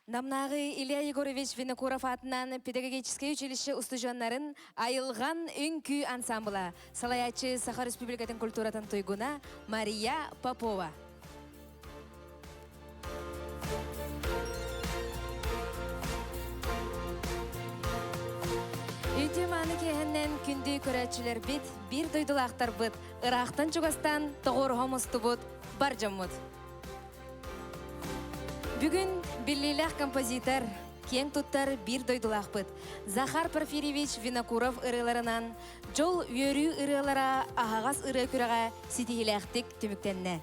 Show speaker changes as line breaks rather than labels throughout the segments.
Намнааҕы Илья Егорович Винокуров аатынан педагогическай училище устудьуоннарын Айылҕан үҥкүү ансамбла, салайааччы Саха Республикатын культуратын туйгуна Мария Попова. Үтүө мааны киэһэннэн күндү көрөөччүлэрбит, биир дойдулаахтарбыт, ыраахтан-чугастан тоҕуоруһа мустубут бар дьоммут. Бүгүн биллиилээх композитор, киэҥ туттар биир дойдулаахпыт Захар Порфирьевич Винокуров ырыаларынан Дьол үөрүү ырыалара аһаҕас ырыа күрэҕэ ситиһиилээхтик түмүктэннэ.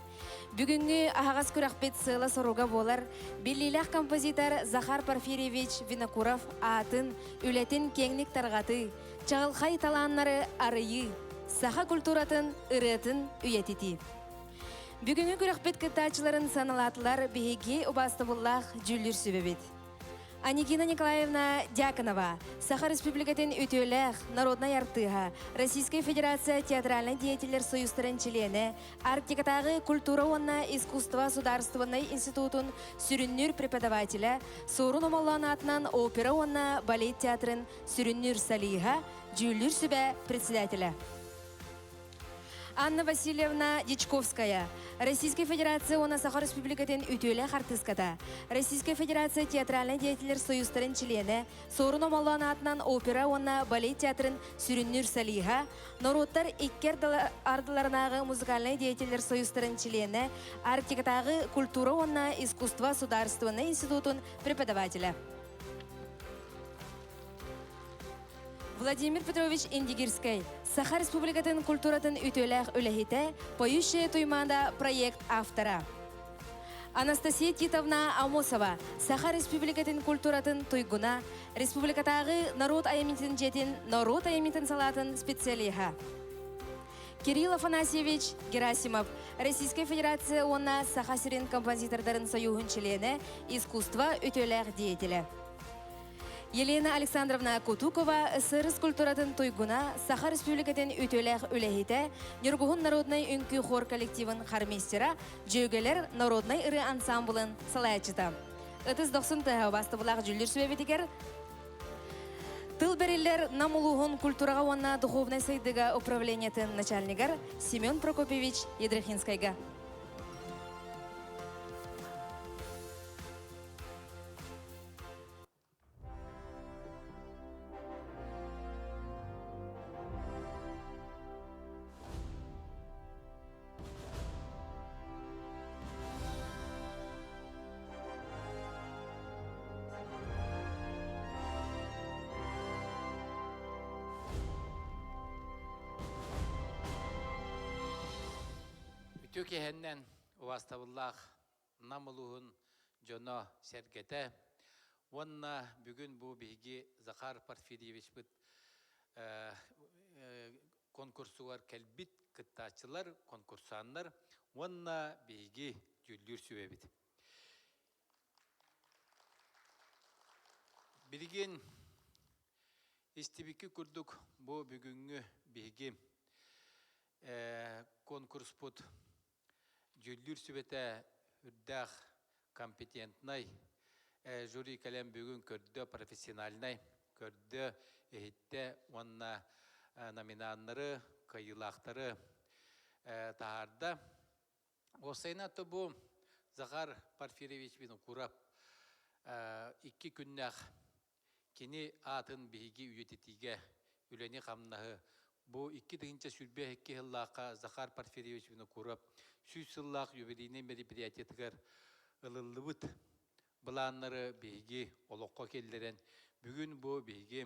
Бүгүҥҥү аһаҕас күрэхпит сыала-соруга буолар биллиилээх композитор Захар Порфирьевич Винокуров аатын, үлэтин киэҥник тарҕатыы, чаҕылхай талааннары арыйыы, саха культуратын, ырыатын үйэтитии. Бүгүҥҥү күрэхпит кыттааччыларын сыаналаатылар биһиги убаастабыллаах дьүүллүүр сүбэбит. Анегина Николаевна Дьяконова, Саха Республикатын үтүөлээх народнай артыыһа, Российскай Федерация театральнай деятеллэр союзтарын чилиэнэ, Арктикатааҕы культура уонна искусство судаарыстыбаннай институтун сүрүннүүр преподавателэ, Суорун Омоллоон аатынан опера уонна балет театрын сүрүннүүр солиһа, дьүүллүүр сүбэ председателэ. Анна Васильевна Дьячковская, Российскай Федерация уонна Саха Республикатын үтүөлээх артыыската, Российскай Федерация театральнай деятеллэр союзтарын чилиэнэ, Суорун Омоллоон аатынан опера уонна балет театрын сүрүннүүр солиһа, норуоттар икки ардыларынааҕы музыкальнай деятеллэр союзтарын чилиэнэ, Арктикатааҕы культура уонна искусство судаарыстыбаннай институтун преподавателэ. Владимир Петрович Индигирскэй, Саха Республикатын культуратын үтүөлээх үлэһитэ, Поющая Туймаада проект автора. Анастасия Титовна Амосова, Саха Республикатын культуратын туйгуна, Республикатааҕы норуот айымньытын дьиэтин норуот айымньытын салаатын специалиһа. Кирилл Афанасьевич Герасимов, Российскай Федерация уонна Саха сирин композитордарын союһун чилиэнэ, искусство үтүөлээх деятелэ. Елена Александровна Кутукова СССР культуратын туйгуна, Саха Республикатын үтүөлээх үлэһитэ, Ньургуһун народнай үҥкүү хор коллективын хормейстера, Дьүөгэлэр народнай ырыа ансамблын салайааччыта. Ытыс дохсун тыаһа убаастабылаах дьүүллүүр сүбэбитигэр тыл бэриллэр Нам улууһун культураҕа уонна духовнай сайдыыга управлениетын начальнигар Семен Прокопьевич Ядрихинскайга.
Үтүө киэһэннэн убаастабыллаах Нам улууһун дьоно-сэргэтэ уонна бүгүн бу биһиги Захар Порфирьевичпыт конкурсугар кэлбит кыттааччылар, конкурсаннар уонна биһиги дьүүллүүр сүбэбит. Билигин истибикки курдук бу бүгүҥҥү биһиги конкурспут дьүүллүүр сүбэтэ үрдээх компетентнай жюри кэлэн бүгүн көрдө профессиональнай көрдө иһиттэ уонна номинаннары кыайыылаахтары таһаарда Уопсайынан то бу Захар Порфирьевич Винокуров икки күннээх кини аатын биһиги үйэтитиигэ үлэни-хамнаһы бу 2022 сыллаахха Захар Порфирьевич Винокуров 100 сыллаах юбилейнай мероприятиетыгар ылыллыбыт былааннары биһиги олоххо киллэрэн бүгүн бу биһиги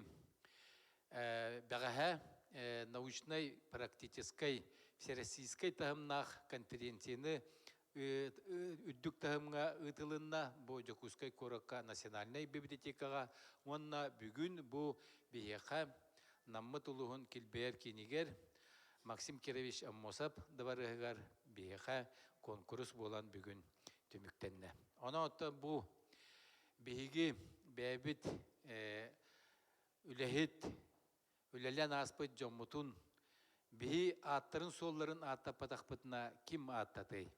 бэҕэһээ научнай практическай всероссийскай таһымнаах конференцияны үрдүк таһымҥа ыытылынна бу Дьокуускай куоракка национальнай библиотекаҕа уонна бүгүн бу биһиэхэ Наммыт улууһун килбэйэр киинигэр Максим Кирович Аммосов дыбарыаһыгар биһиэхэ куонкурус буолан бүгүн түмүктэннэ. Онон оттон бу биһиги бэйэбит үлэһит, үлэлээн ааспыт дьоммутун биһи ааттарын-суолларын ааттаппатахпытына ким ааттатый?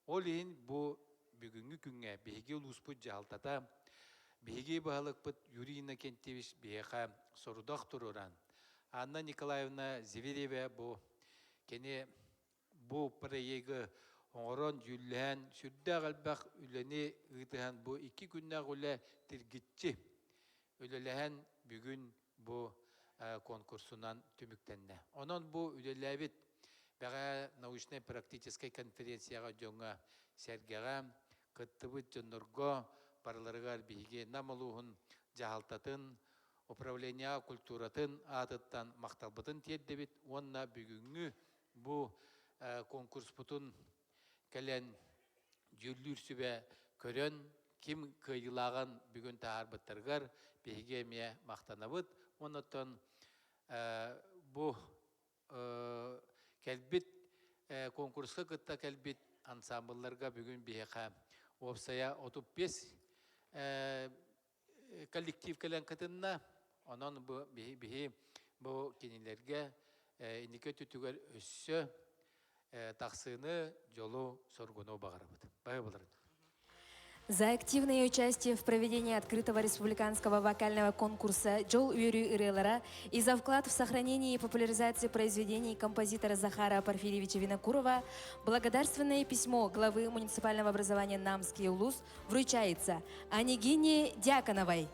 Ол иһин бу бүгүҥҥү күҥҥэ биһиги улууспут дьаһалтата, биһиги баһылыкпыт Юрий Иннокентьевич биһиэхэ сорудах туруоран, Анна Николаевна Зверева бу кини бу проегы оҥорон, дьүүллэһэн, сүрдээх элбэх үлэни ыытыһан бу икки күннээх үлэ тиргиччи үлэлэһэн бүгүн бу конкурсунан түмүктэннэ. Онон бу үлэлээбит бэҕээ научнай-практическай конференцияҕа дьоҥҥо сэргэҕэ кыттыбыт дьоннорго барыларыгар биһиги Нам улууһун дьаһалтатын управление культуратын аатыттан махталбытын тиэрдэбит уонна бүгүҥҥү бу конкурспутун кэлэн дьүүллүүр сүбэ көрөн ким кыайыылааҕын бүгүн таһаарбыттарыгар биһиги эмиэ махтанабыт уонна оттон бу кэлбит конкурска кытта кэлбит ансамблларга бүгүн биһиэхэ уопсайа 35 коллектив кэлэн кытынна. Онон бу биһи бу кинилэргэ инники өттүтүгэр өссө тахсыыны, дьолу, соргуну баҕарабыт. Баһы буларын.
За активное участие в проведении открытого республиканского вокального конкурса «Дьол үөрүү ырыалара» и за вклад в сохранение и популяризацию произведений композитора Захара Порфирьевича Винокурова благодарственное письмо главы муниципального образования Намский улус вручается Анегине Дьяконовой.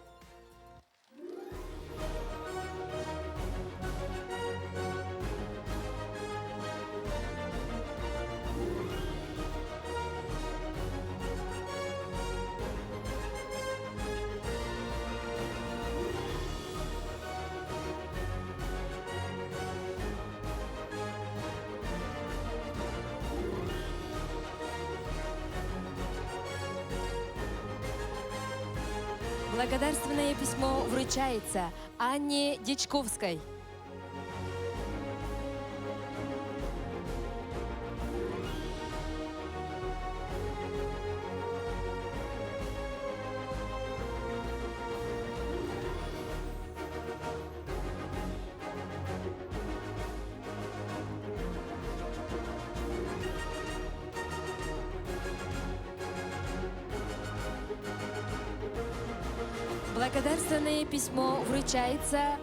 Благодарственное письмо вручается Анне Дичковской. Благодарственное письмо вручается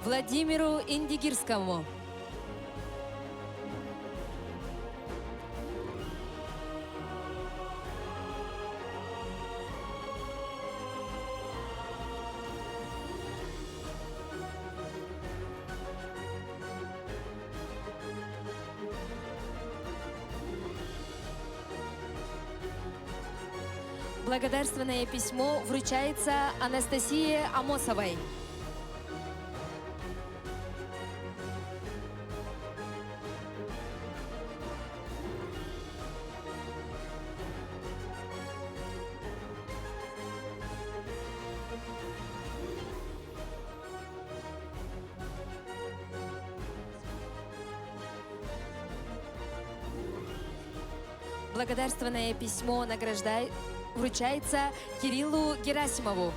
Владимиру Индигирскому. Благодарственное письмо вручается Анастасии Амосовой. Благодарственное письмо награждай... вручается Кириллу Герасимову.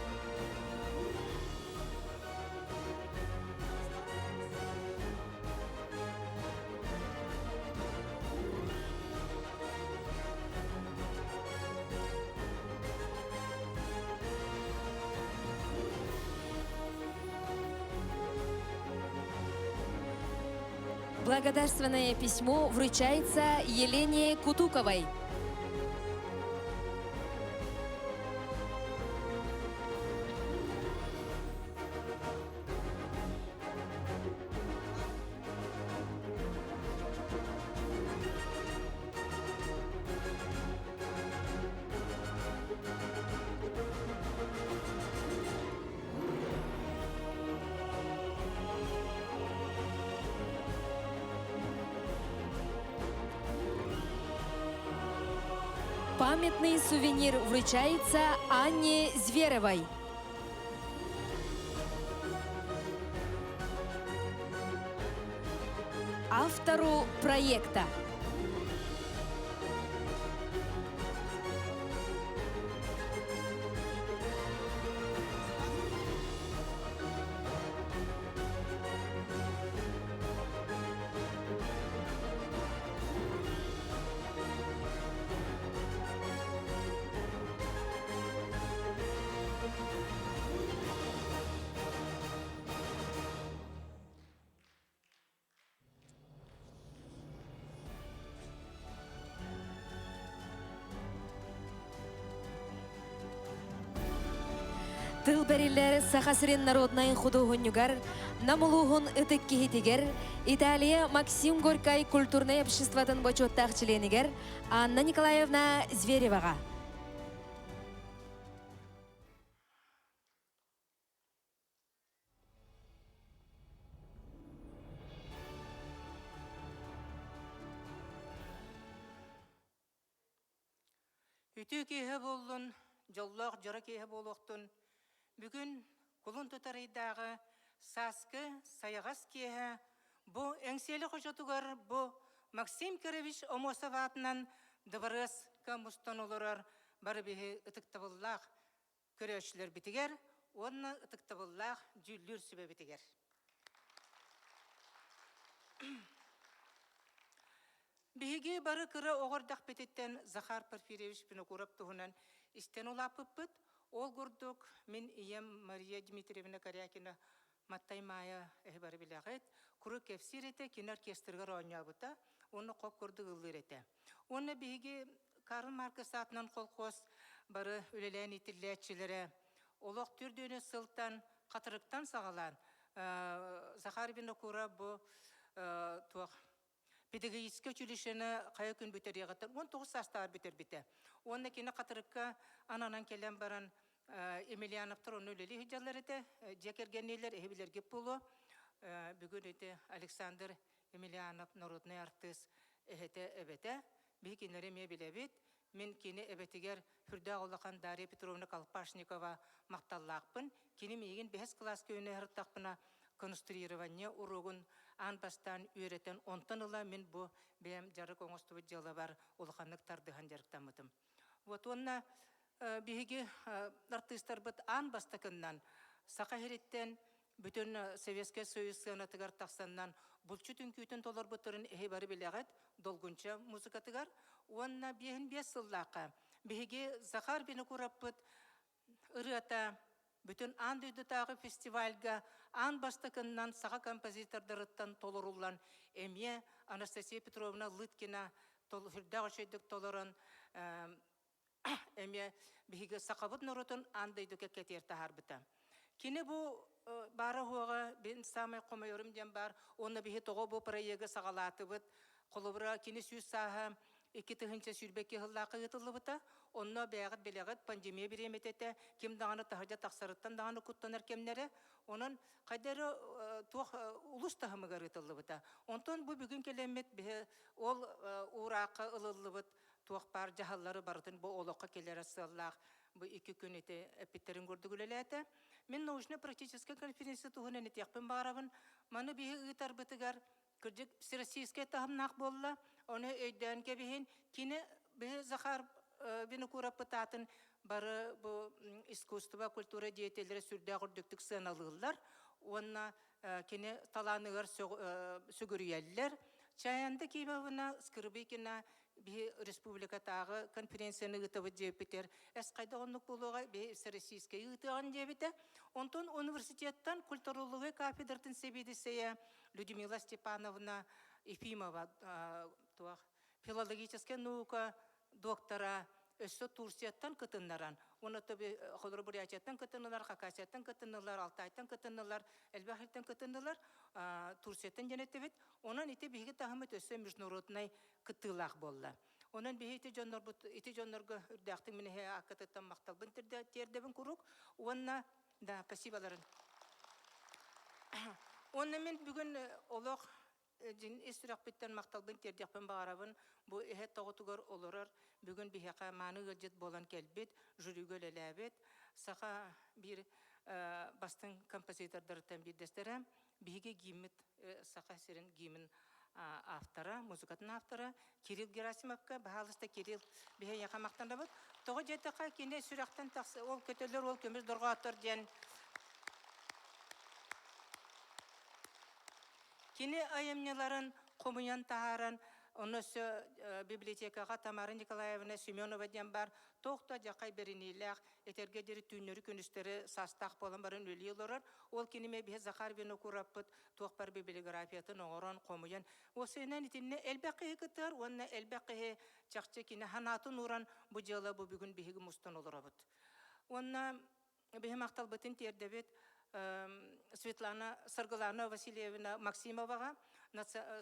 Благодарственное письмо вручается Елене Кутуковой. Памятный сувенир вручается Анне Зверевой. Автору проекта. Тыл бэриллэр Саха сирин народнай худуоһунньугар, Нам улууһун ытык киһитигэр, Италия Максим Горькай культурнай обществотын бочуоттаах чилиэнигэр Анна Николаевна Звереваҕа.
Үтүө киэһэ буоллун, дьоллоох дьоро киэһэ буолуохтун. Бүгүн кулун тутар ыйдааҕы сааскы сайаҕас киэһэ бу Эҥсиэли хочотугар бу Максим Кирович Омосов аатынан дыбарыаска мустан олорор бары биһи ытыктабыллаах көрөөччүлэрбитигэр уонна ытыктабыллаах дьүүллүүр сүбэбитигэр. Биһиги бары кыра оҕо эрдэхпититтэн Захар Порфирьевич Винокуров туһунан истэн улааппыппыт. Ол курдук мин ийэм Мария Дмитриевна Корякина Маттай Маайа эһи бары билэҕит, куруук кэпсиир этэ, кини оркестрыгар оонньообута уонна хоп курдук ыллыыр этэ. Уонна биһиги Карл Маркс аатынан колхоз бары үлэлээн иитиллээччилэрэ олох түрдүөнү сылтан хатырыктан саҕалаан Захар Винокуров бу туох Педагогическай училищены хайа күн бүтэриэҕиттэн 19 саастааҕар бүтэрбитэ. Уонна кини Хатырыкка ананан кэлэн баран Емельяновтар онно үлэлии сылдьаллар этэ, дьиэ кэргэнниилэр эһи билэргит буолуо. Бүгүн ити Александр Емельянов народнай артыыс эһэтэ эбэтэ. Биһи кинилэри эмиэ билэбит. Мин кини эбэтигэр сүрдээх улахан Дарья Петровна Колпашникова махталлаахпын. Кини миигин бэһис кылааска үөнэ сырыттахпына конструирование уруогун аан бастаан үөрэтэн, онтон ыла мин бу бэйэм дьарык оҥостубут дьыалабар улаханнык тардыһан дьарыктаммытым. Вот уонна биһиги артыыстарбыт аан бастакыннан Саха сириттэн бүтүн Советскай Союз сыанатыгар тахсаннан булчут үҥкүүтүн толорбуттарын эһи бары билэҕит долгунча музыкатыгар уонна биэһин биэс сыллаахха биһиги Захар Винокуровпыт ырыата бүтүн аан дойдутааҕы фестивальга аан бастакыннан саха композитордарыттан толоруллан эмиэ Анастасия Петровна Лыткина сүрдээх үчүгэйдик толорон эмиэ биһиги сахабыт норуотун аан дойдуга кэтиэр таһаарбыта. Кини бу баара-суоҕа бин саамай хомойорум диэн баар уонна биһи тоҕо бу проегы саҕалаатыбыт. Холобура, кини сүүс сааһа 2022 сыллаахха ыытыллыбыта. Онно бэйэҕит билэҕит, пандемия бириэмэтэ этэ, ким даҕаны таһырдьа тахсарыттан даҕаны куттанар кэмнэрэ. Онон хайда эрэ туох улус таһымыгар ыытыллыбыта. Онтон бу бүгүн кэлэммит биһи ол уураахха ылыллыбыт туох баар дьаһаллары барытын бу олоххо киллэрэр сыаллаах бу икки күн ити эппиттэрин курдук үлэлээтэ. Мин научно-практическай конференция туһунан этиэхпин баҕарабын. Маны биһи ыытарбытыгар кырдьык всероссийскай таһымнаах буолла. Ону өйдөөн кэбиһин. Кини Биһи Захар Винокуровпыт аатын бары бу искусство, культура деятеллэрэ сүрдээх үрдүктүк сыаналыыллар уонна кини талааныгар сүгүрүйэллэр. Чаянда Кимовна Скрыбыкина биһи республикатааҕы конференцияны ыытабыт диэбитэр эс хайдах оннук буолуоҕа биһи всероссийскай ыытыаҕын диэбитэ. Онтон университеттан культурология кафедратын сэбиэдиссэйэ Людмила Степановна Ефимова туох филологическай наука доктора өссө Турцияттан кытыннаран, уонна холобур Бурятияттан кытыннылар, Хакасияттан кытыннылар, Алтайтан кытыннылар, элбэх сиртэн кытыннылар, Турцияттан диэн этибит. Онон ити биһиги таһыммыт өссө международнай кыттыылаах буолла. Онон биһи ити дьоннорбут ити дьоннорго үрдээхтик мин эһэ ааккатыттан махталбын тиэрдэбин куруук уонна да спасиболарын. Уонна мин бүгүн олох Дьин ис сүрэхпиттэн махталбын тиэрдиэхпин баҕарабын. Бу иһэ тоҕотугар олорор, бүгүн биһиэхэ мааны ыалдьыт буолан кэлбит, жюригэ үлэлээбит, саха биир бастыҥ композитордарыттан биирдэстэрэ, биһиги гиммит Саха сирин гимн автора, музыкатын автора Кирилл Герасимовка, баһаалыста Кирилл, биһиэхэ махтанабыт. Тоҕо диэтэххэ, кини сүрэхтэн тахса, ол көтөллөр, ол көмүс дорҕооттор диэн Кини айымньыларын хомуйан таһааран, онно өссө библиотекаҕа Тамара Николаевна Семенова диэн баар туох да дьахай бэриниилээх, этэргэ диэри түүннэри-күнүстэри саастаах буолан баран үлэлии олорор. Ол киниме биһи Захар Винокуровпыт туох бар библиографиятын оҥорон, хомуйан, уопсайынан итиннэ элбэх киһи кыттыһар уонна элбэх киһи чахчы кини санаатын ууран бу дьыала бу бүгүн биһиги мустан олоробут. Уонна Биһи махталбытын тиэрдэбит Светлана Саргылана Васильевна Максимоваҕа,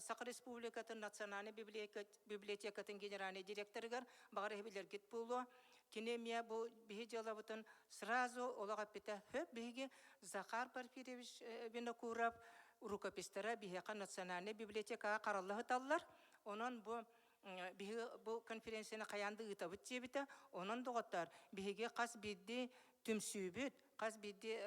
Саха Республикатын Национальнай библиотекатын генеральнай директорыгар, баҕар билэргит буолуо. Кини эмиэ бу биһи дьыалабытын сразу олох эппитэ хөп биһиги Захар Порфирьевич Винокуров рукопистара биһиэхэ Национальнай библиотекаҕа харалла сыталлар. Онон бу биһиги бу конференцияны хайаан да ыытабыт диэбитэ. Онон, доҕоттоор, биһиги хас биирдии түмсүүбүт, хас биирдии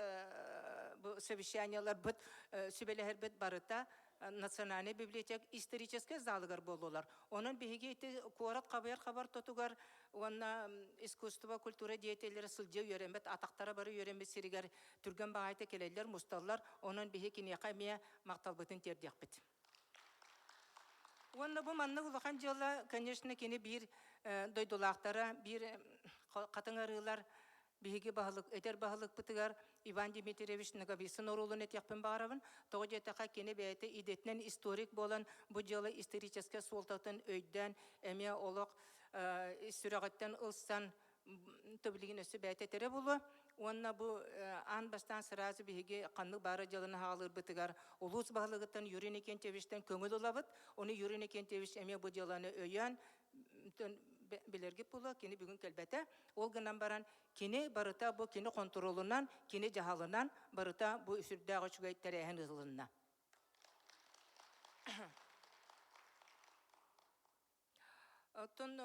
бу совещаниеларбыт, сүбэлэһэрбит барыта Национальнай библиотека историческай залыгар буоллулар. Онон биһиги ити куорат хабыйар хабар тотугар уонна искусство, культура деятеллэрэ сылдьа үөрэммит, атахтара бары үөрэммит сиригэр түргэн баҕайыта кэлэллэр, мусталлар. Онон биһи киниэхэ эмиэ махталбытын тиэрдиэхпит. Уонна бу маннык улахан дьыала, конечно, кини биир дойдулаахтара, биир хатыҥ арыылар биһиги баһылык, этэр баһылыкпытыгар Иван Дмитриевич Ноговицын оруолун этиэхпин баҕарабын. Тоҕо диэтэххэ, кини бэйэтэ идэтинэн историк буолан, бу дьыала историческай суолтатын өйдөөн, эмиэ олох сүрэҕиттэн ылсан, билигин өссө бэйэтэ этэрэ буолуо. Уонна бу аан бастаан сразу биһиги ханнык баара дьыаланы хаалыырбытыгар улуус баһылыгыттан Юрий Никентьевичтэн көҥүл ылабыт. Ону Юрий Никентьевич эмиэ бу дьыаланы өйөөн билэргит буолуо, кини бүгүн кэлбэтэ. Ол гынан баран кини барыта бу кини хонтуруолунан, кини дьаһалынан барыта бу сүрдээх үчүгэй тэрээһин ыытылынна. Оттон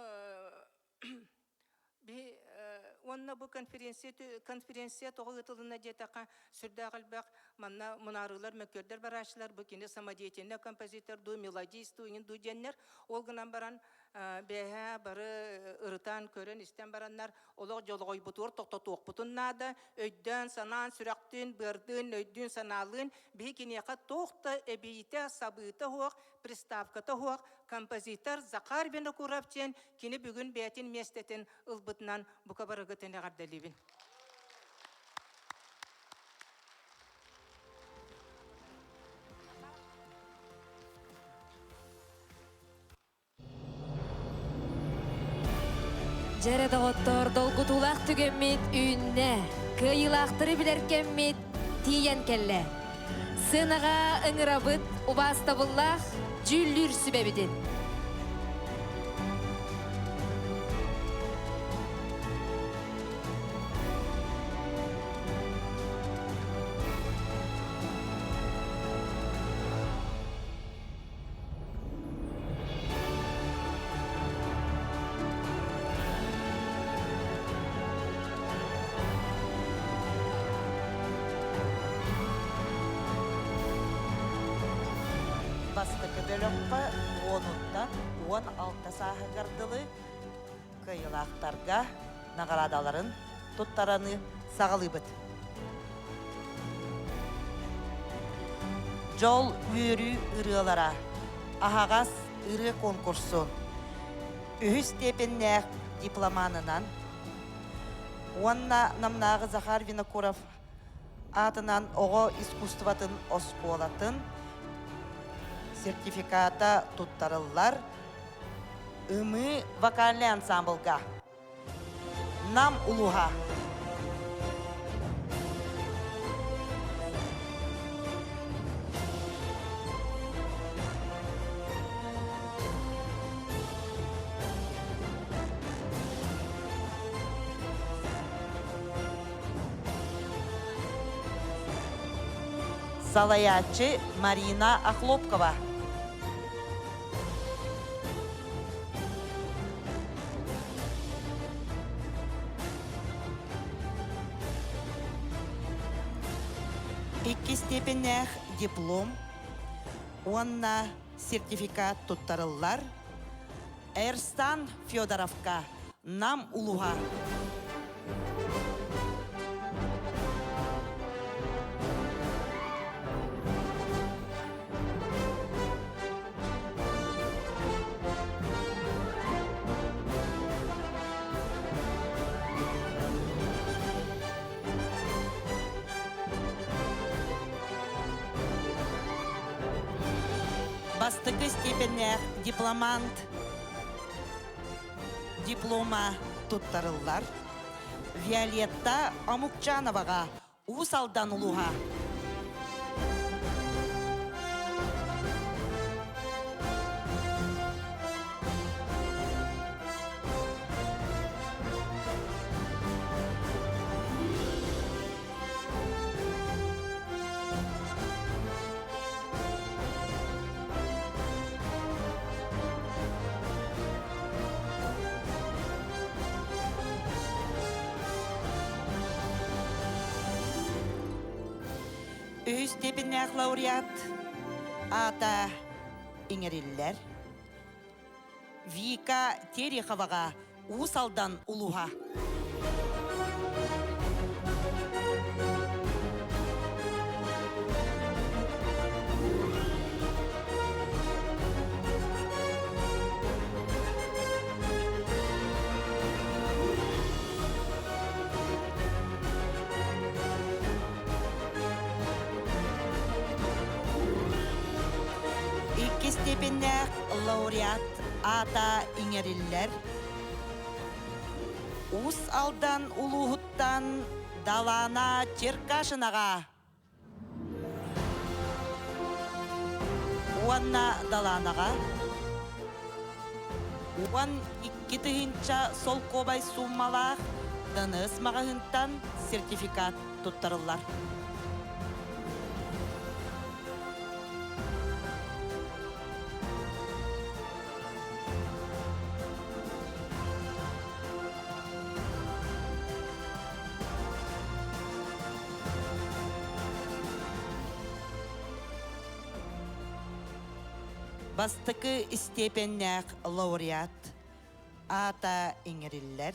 биһи уонна бу конференция конференция тоҕо ыытылынна диэтэххэ, сүрдээх элбэх манна мунаарыылар, мөккүөрдэр барааччылар, бу кини самодеятельный композитор дуу, мелодист дуу, иҥин дуу диэннэр. Ол гынан баран бэйэһэ бары ырытан, көрөн, истэн бараннар, олох дьолоҕойбутугар тохтотуохпутун наада, өйдөөн, санаан, сүрэхтиин, быардыын, өйдүүн, санаалыын биһи киниэхэ туох да эбиитэ, сабыыта суох, приставката суох композитор Захар Винокуров диэн кини бүгүн бэйэтин миэстэтин ылбытынан бука барыгытын эҕэрдэлиибин.
Дьэрэ доҕоттор, долгутуулаах түгэммит үүннэ. Кыайыылаахтары билэр кэммит тиийэн кэллэ. Сыанаҕа ыҥырабыт убаастабыллаах дьүүллүүр сүбэбитин.
Бастакы бөлөххө уонуттан 16 сааһыгар дылы. Кыайыылаахтарга наҕараадаларын туттараны саҕалыыбыт. Дьол үөрүү ырыалара аһаҕас ырыа конкурсун үһүс степеннээх дипломанынан уонна Намнааҕы Захар Винокуров аатынан оҕо искусствотын оскуолатын сертификата туттарыллар Ымыы вокальнай ансамблга Нам улууһа. Салайааччы Марина Охлопкова. Икки степеннээх диплом уонна сертификат туттарыллар Эрстан Федоровка Нам улуһа. Бастакы степеннээх дипломант диплома туттарыллар. Виолетта Омукчановаҕа Уус Алдан улууһа. Үһүс степеннээх лауреат аата иҥэриллэр. Вика Тереховаҕа Уус Алдан улууһа. Икки степеннээх лауреат аата иҥэриллэр. Уус Алдан улууһуттан Далаана Черкашинаҕа уонна Далаанаҕа 12 тыһыынча солкуобай сууммалаах ДНС маҕаһыынтан сертификат туттарыллар. Бастакы истиэпэннээх лауреат аата иҥэриллэр.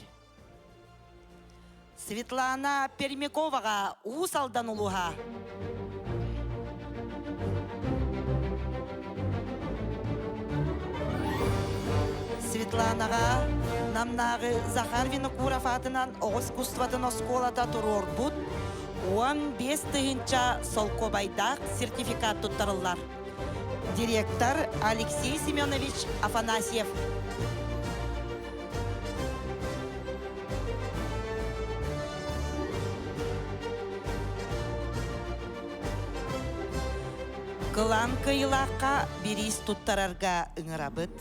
Светлана Пермяковаҕа Уус Алдан улууһа. Светланаҕа Намнааҕы Захар Винокуров аатынан оҕо искусствотын оскуолата туруорбут 15 тыһыынча солкуобайдаах сертификат туттарыллар. Директор Алексей Семенович Афанасьев. Кылаан кыайыылаахха бириис туттарарга ыҥырабыт.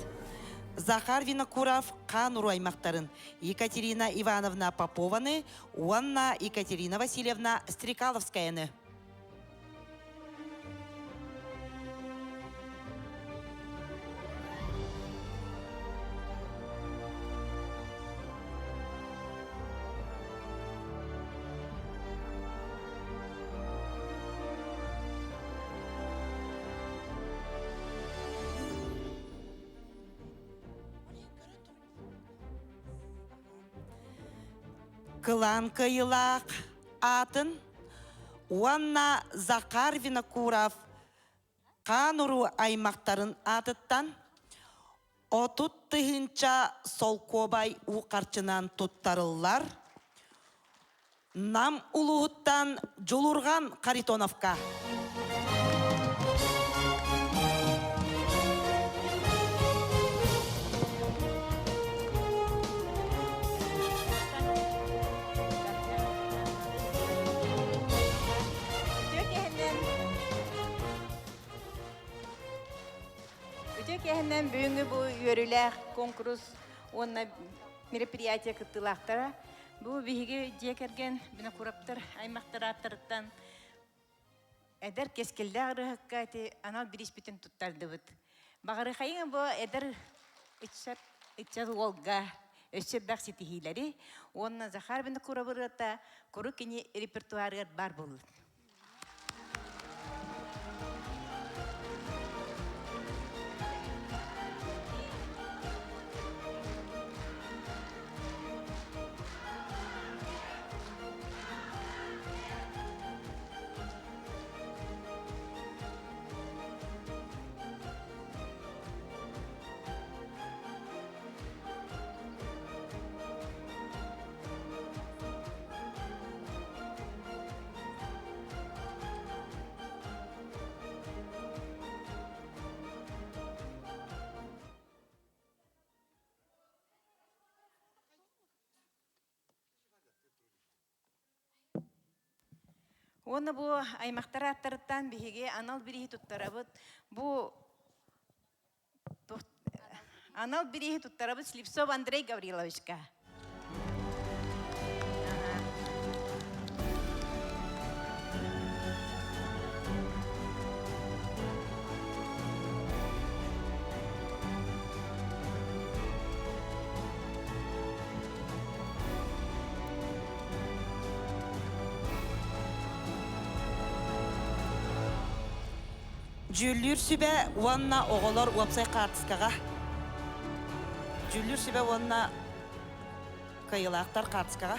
Захар Винокуров хаан уруу аймахтарын Екатерина Ивановна Попованы уонна Екатерина Васильевна Стрекаловскаяны. Кылаан кыайыылаах аатын уонна Захар Винокуров хаан уруу аймахтарын аатыттан 30 000 солкуобай уу харчынан туттарыллар Нам улууһуттан Дьулурҕан Харитоновка.
Үтүө киэһэнэн бүгүҥҥү бу үөрүүлээх конкурс уонна мероприятие кыттыылаахтара. Бу биһиги дьиэ кэргэн Винокуровтар аймахтар ааттарыттан эдэр кэскиллээх ырыаһыкка ити анал бирииспитин туттардыбыт. Баҕарыхайыҥ бу эдэр ыччат ыччат уолга өссө элбэх ситиһиилэри уонна Захар Винокуров ырыата куруук кини репертуарыгар баар буоллун. Уонна бу аймахтар ааттарыттан биһиги анал бирииһи туттарабыт. Бу анал бирииһи туттарабыт Слепцов Андрей Гавриловичка.
Дьүүллүүр сүбэ уонна оҕолор уопсай хаартыскаҕа. Дьүүллүүр сүбэ уонна кыайыылаахтар хаартыскаҕа.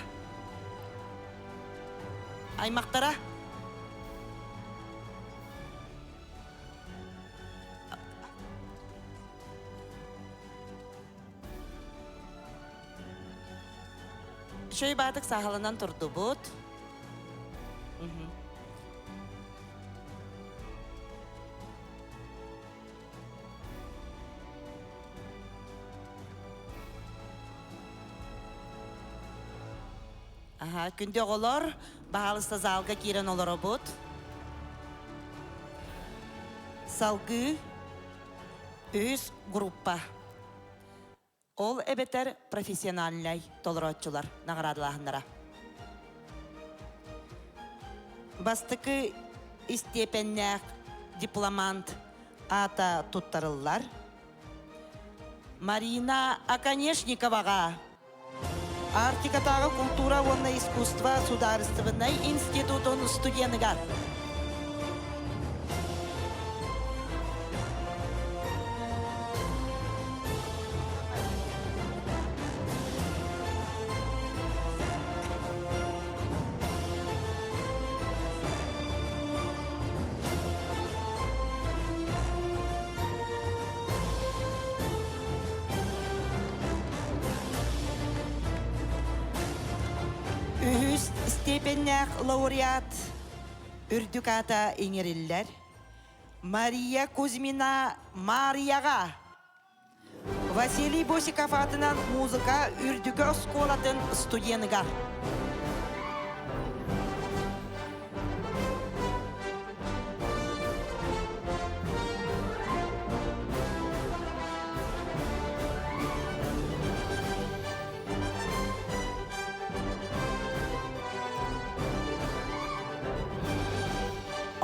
Аймахтара. Шөй баатык сааһыланан турдубут. Аха, күндү оҕолор, баһаалыста залга киирэн олоробут. Салгыы үс группа. Ол эбэтэр профессиональнай толорооччулар наҕараадалааһыннара. Бастакы истиэпэннээх дипломант аата туттарыллар. Марина Оконешниковаҕа Арктикатааҕы култуура уонна искусство судаарыстыбаннай институтун студеныгар. Үһүс степеннээх лауреат үрдүк аата иҥэриллэр. Мария Кузьмина Марияҕа Василий Босиков аатынан музыка үрдүкү оскуолатын студеныгар.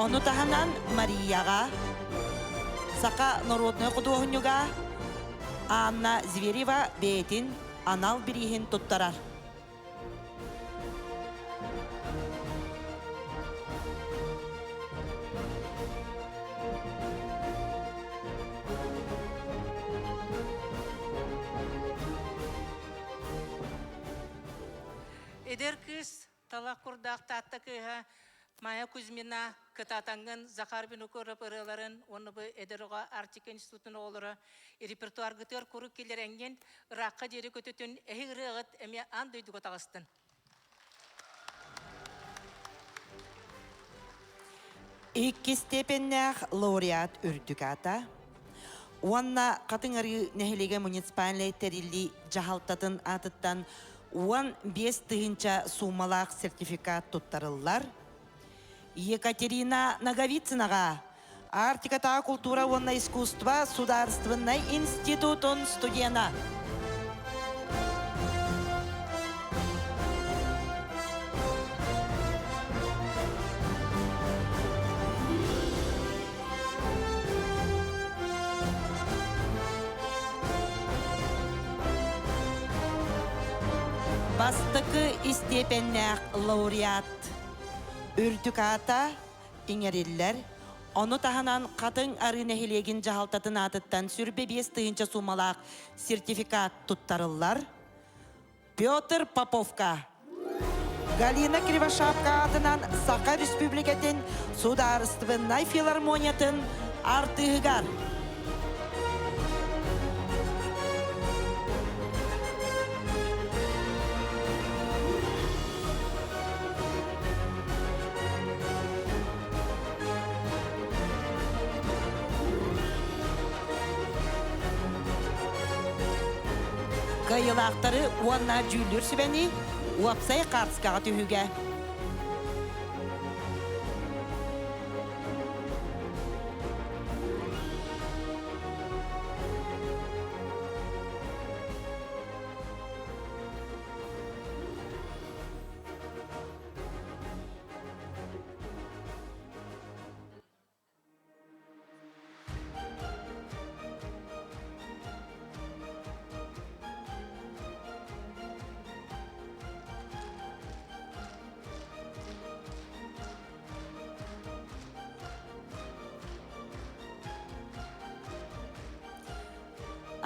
Ону таһынан Марияҕа саха народнай худуоһунньуга Анна Зверева бэйэтин анал бирииһин туттарар.
Эдэр кыыс талах курдаах Таатта кыыһа Майя Кузьмина кытаатаҥҥын Захар Винокуров ырыаларын уонна бу эдэр оҕо Арктика институтун оҕолоро репертуаргытыгар куруук киллэрэҥҥин ыраахха диэри көтүтүн эһи ырыаҕыт эмиэ аан дойдуга таҕыстын.
Иккис степеннээх лауреат үрдүк аата уонна Хатыҥ Арыы нэһилиэгэ муниципальнай тэриллии дьаһалтатын аатыттан 15 тыһыынча суумалаах сертификат туттарыллар. Екатерина Ноговицынаҕа Арктикатааҕы култуура уонна искусство судаарыстыбаннай институтун студена. Бастакы истиэпэннээх лауреат үрдүк аата иҥэриллэр. Ону таһынан Хатыҥ Арыы нэһилиэгин дьаһалтатын аатыттан 25 тыһыынча суумалаах сертификат туттарыллар. Петр Поповка. Галина Кривошапка аатынан Саха Республикатын судаарыстыбаннай филармониятын артыыһыгар. Кыайыылаахтары уонна дьүүллүүр сүбэни уопсай хаартыскаҕа түһүүгэ.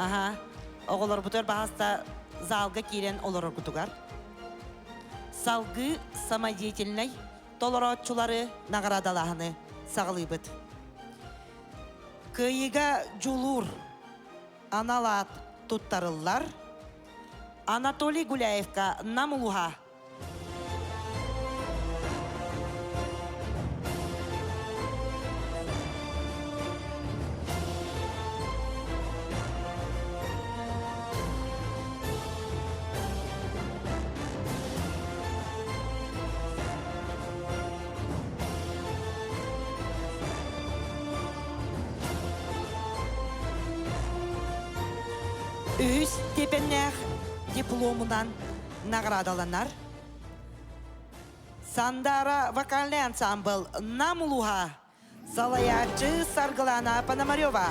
Аха, оҕолорбутугар баһаста залга киирэн олороргутугар. Салгыы самодеятельнай толорооччулары наҕараадалааһыны саҕалыыбыт. Кыайыыга дьулуур анал аат туттарыллар. Анатолий Гуляевка Нам улууһа. Үһүс степеннээх дипломунан наҕараадаланар. Сандара вокальный ансамбл Нам улууһа салайааччы Саргылана Пономарева.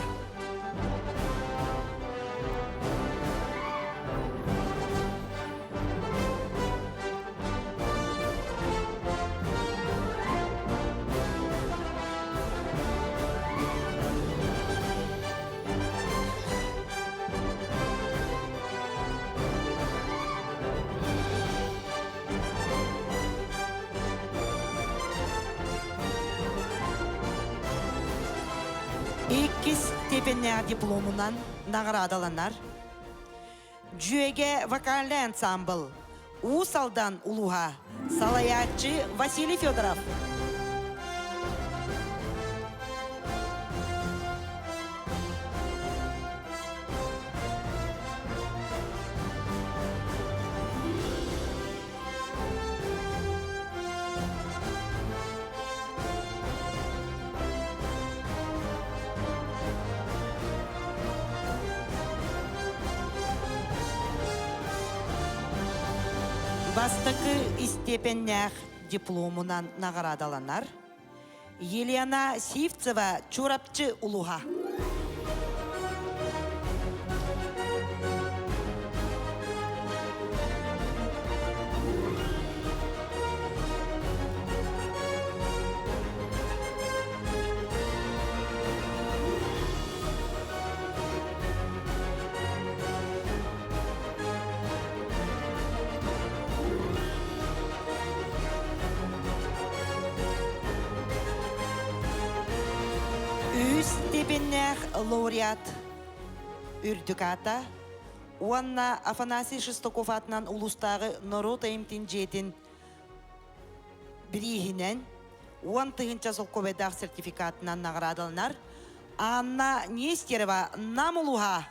Иккис степеннээх дипломунан наҕараадаланар. Дьүөгэ вокальный ансамбл Уус Алдан улууһа салайааччы Василий Федоров. Бастакы истиэпэннээх дипломунан наҕараадаланар Елена Сивцева Чурапчы улууһа. степеннээх лауреат үрдүк аата уонна Афанасий Шестаков аатынан улуустааҕы норуот айымтын дьиэтин бирииһинэн 10 000 солкуобайдаах сертификатынан наҕараадаланар Анна Нестерова Нам улууһа.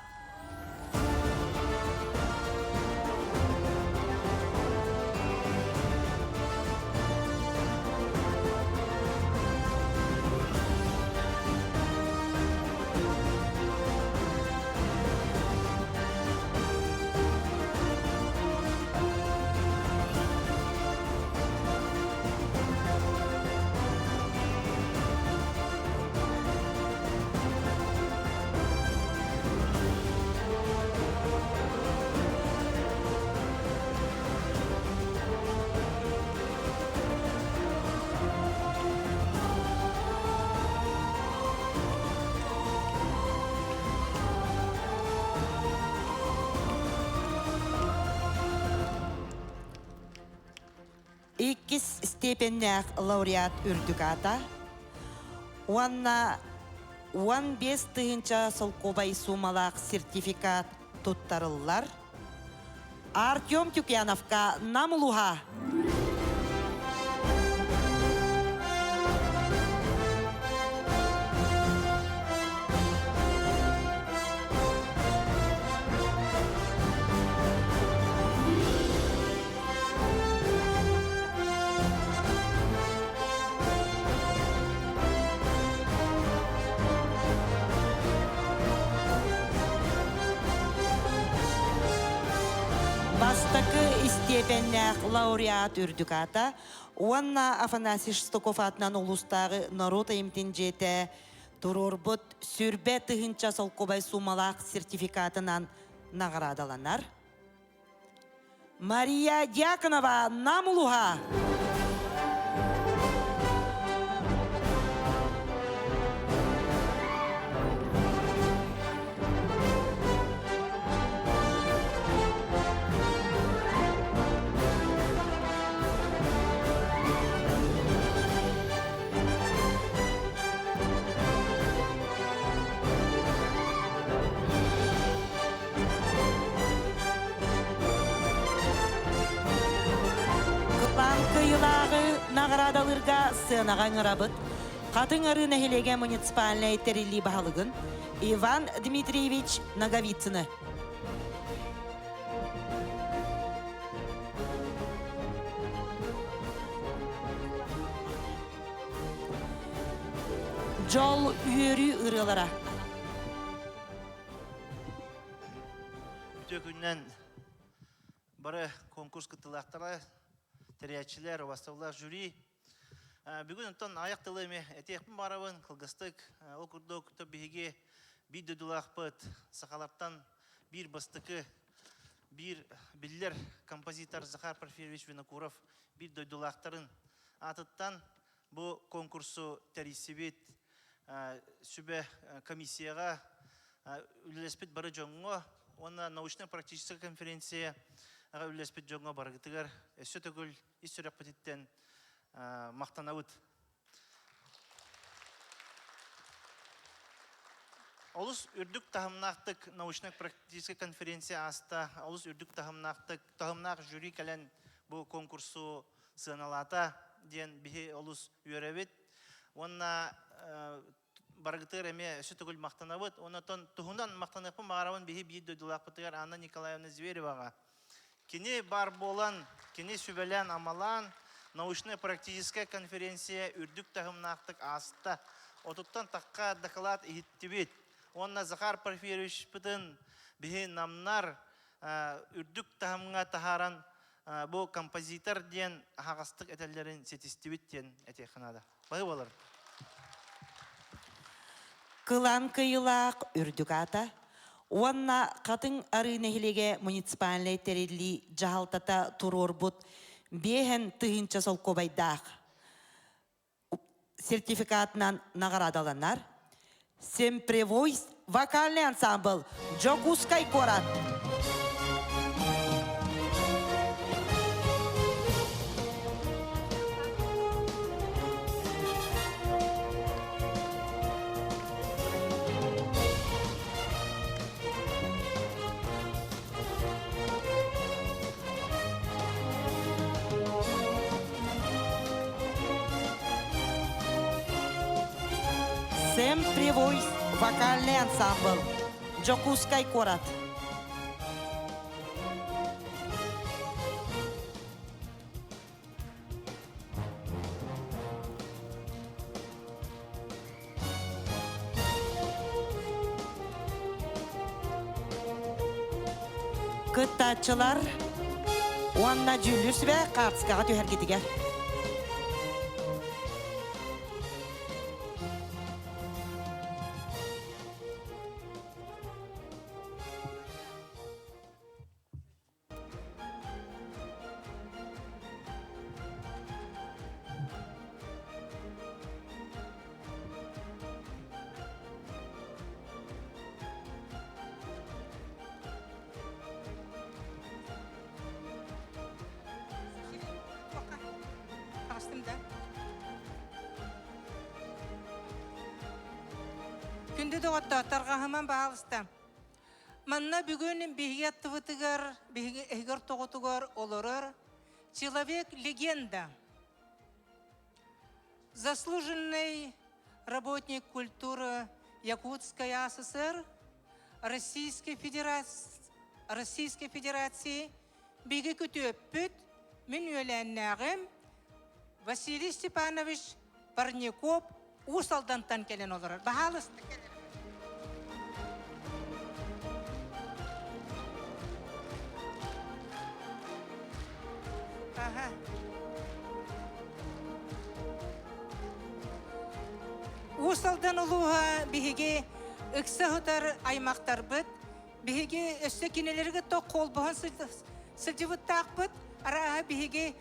Иккис степеннээх лауреат үрдүк аата уонна 15 000 солкуобай суумалаах сертификат туттарыллар. Артем Тюкяновка Нам улууһа. Бастакы истиэпэннээх лауреат үрдүк аата уонна Афанасий Шестаков аатынан улуустааҕы норуот айымтын дьиэтэ туруорбут сүрбэ тыһыынча солкуобай суумалаах сертификатынан наҕараадаланар. Мария Дьяконова, Нам улууһа. Кылаан кыайыылааҕы наҕараадалыырга сыанаҕа ыҥырабыт Хатыҥ Арыы нэһилиэгэ муниципальнай тэриллии баһылыгын Иван Дмитриевич Ноговицыны. Дьол үөрүү ырыалара.
Үтүө күнүнэн бары конкурс кыттыылаахтара, тэрийээччилэр, убастабыллаах жюри. Бүгүн онтон аяк тылы эми этиэхпин баарабын, кылгастык. Ол курдук биһиги биир дойдулаахпыт, сахалартан биир бастакы, биир биллэр композитор Захар Порфирьевич Винокуров биир дойдулаахтарын аатыттан бу конкурсу тэрийсибит сүбэ комиссияҕа үлэлэспит бары дьоҥҥо уонна научно-практическай конференция үлэлэспит дьоҥҥо барыгытыгар өссө төгүл ис сүрэхпититтэн махтанабыт. Олус үрдүк таһымнаахтык научно-практическай конференция ааста, олус үрдүк таһымнаахтык таһымнаах жюри кэлэн бу конкурсу сыаналаата диэн биһи олус үөрэбит. Уонна барыгытыгар эмиэ өссө төгүл махтанабыт. Онон туһунан махтаныахпын баҕарабын биһи биир дойдулаахпытыгар Анна Николаевна Звереваҕа. Кини бар буолан, кини сүбэлээн-амалаан, научно-практическая конференция үрдүк таһымнаахтык ааста. Отуттан тахха доклад иһиттибит. Уонна Захар Порфирьевичпытын биһи намнар үрдүк таһымҥа таһааран бу композитор диэн аһаҕастык этэллэрин ситистибит диэн этиэххэ наада. Баһы буолар.
Кылаан кыйылаах үрдүк аата уонна Хатыҥ Арыы нэһилиэгэ муниципальнай тэриллии дьаһалтата туруорбут 5000 солкуобайдаах сертификатынан наҕараадаланар Семпревой вокальный ансамбль Дьокуускай куорат. Сэм Привойс вокальный ансамбл, Дьокуускай куорат. Кыттааччылар уонна дьүүллүүр сүбэ хаартыскаҕа түһэргитигэр.
Таҕыстым да. Күндү доҕоттоор, тарҕаһыман баһаалыста. Манна бүгүн биһиги аттыбытыгар, биһиги эһигэр тоҕотугар олорор человек-легенда, заслуженный работник культуры Якутской АССР, Российской Федерации, Российской Федерации биһиги күтүөппүт, мин үөлээннээҕим Василий Степанович Парников Уус Алдантан кэлэн олорор. Баһаалыста кэлэр. Аха. Уус Алдан улууһа биһиги ыкса сытар аймахтарбыт. Биһиги өссө кинилэргэ тох холбоһон сылдьыбыттаахпыт. Арааһа биһиги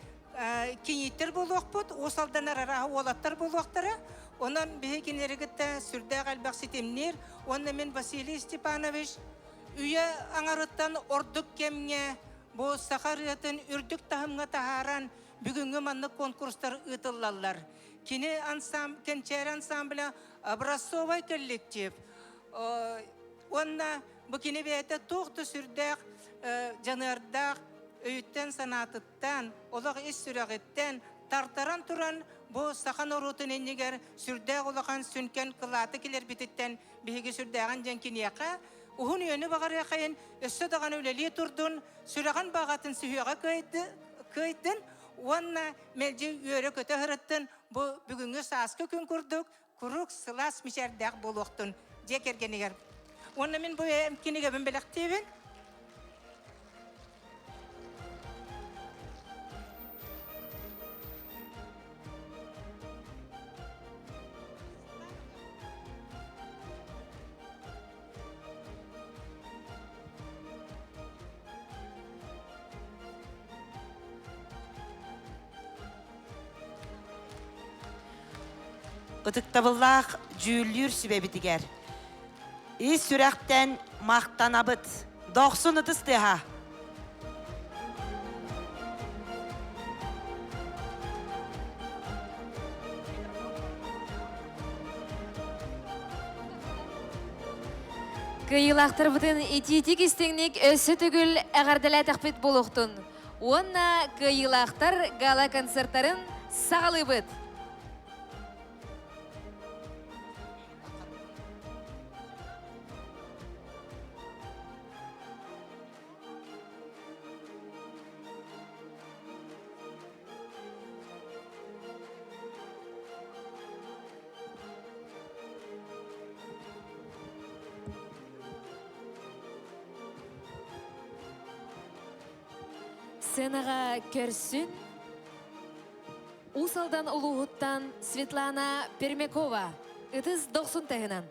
кинииттэр буолуохпут, Уус Алданар арааһа уолаттар буолуохтара. Онон биһи кинилэри кытта сүрдээх элбэх ситимниир. Уонна мин Василий Степанович үйэ аҥарыттан ордук кэмҥэ бу саха ырыатын үрдүк таһымҥа таһааран бүгүҥҥү маннык конкурстар ыытыллаллар. Кини ансам, Кэнчээри ансамбля образцовай коллектив. Уонна бу кини бэйэтэ туох да сүрдээх дьаныардаах өйүттэн-санаатыттан Тан, олох ис сүрэҕиттэн тартаран туран бу саха норуотун иннигэр сүрдээх улахан сүҥкэн кылааты килэрбититтэн биһиги сүрдээҕин диэн киниэхэ уһун үйэни баҕарыахайын, өссө даҕаны үлэлии турдун, сүрэҕин баҕатын сүһүөҕэ кыайдын уонна мэлдьи үөрэ-көтө сырыттын, бу бүгүҥҥү сааскы күн курдук куруук сылаас мичээрдээх буолуохтун дьиэ кэргэнигэр. Уонна мин бу кинигэбин бэлэхтиибин.
Ытыктабыллаах дьүүллүүр сүбэбитигэр ис сүрэхтэн махтанабыт. Дохсун ытыс тыаһа.
Кыайыылаахтарбытын итиитик истиҥник өссө төгүл эҕэрдэлээтэхпит буолуохтун. Уонна кыайыылаахтар гала-концертарын саҕалыыбыт! Сценаҕа көрсүн Уус Алдан улууһуттан Светлана Пермякова ытыс дохсун таһынан.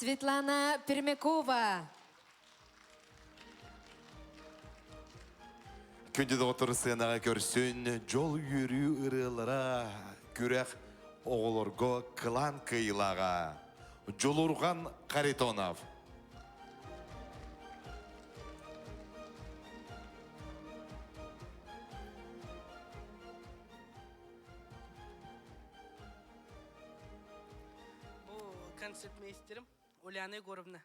Светлана Пермякова.
Күндү доҕоттор сыанаҕа көрсүн, дьол үөрүү ырыалара күрэх оҕолорго кылаан кыайыылааҕа Дьулурҕан Харитонов.
Бу концертмейстерим Ульяна Егоровна.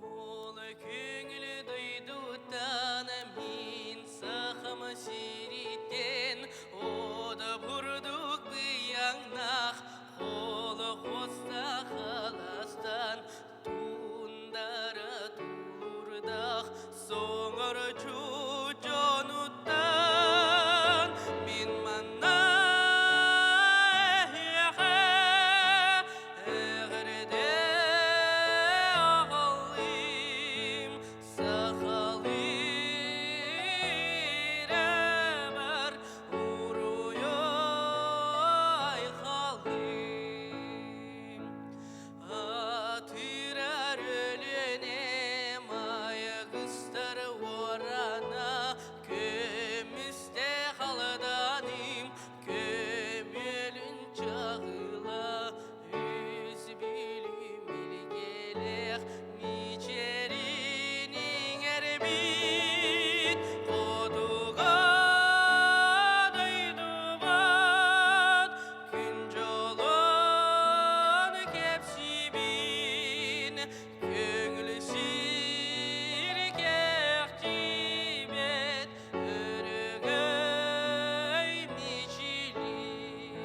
Ол көңүл дойдуттан мин сахам сириттен ода бурдук быйаңнах холо хоста халастан тундара тулурдах соңор дьонуттан мин манна эһиэхэ эҕэрдэ аҕаллым сахалыы бар уруйу айхаллым Атырар өлүнэ майгыстар уорана көмүсте халаданым көмөлүн чагыла үс билим илгелех мичерин иңербит хотуга дойдубат Күн дьолун кэпсиибин, көҥүл сир кэхтибэт, өрөгөй мичилин.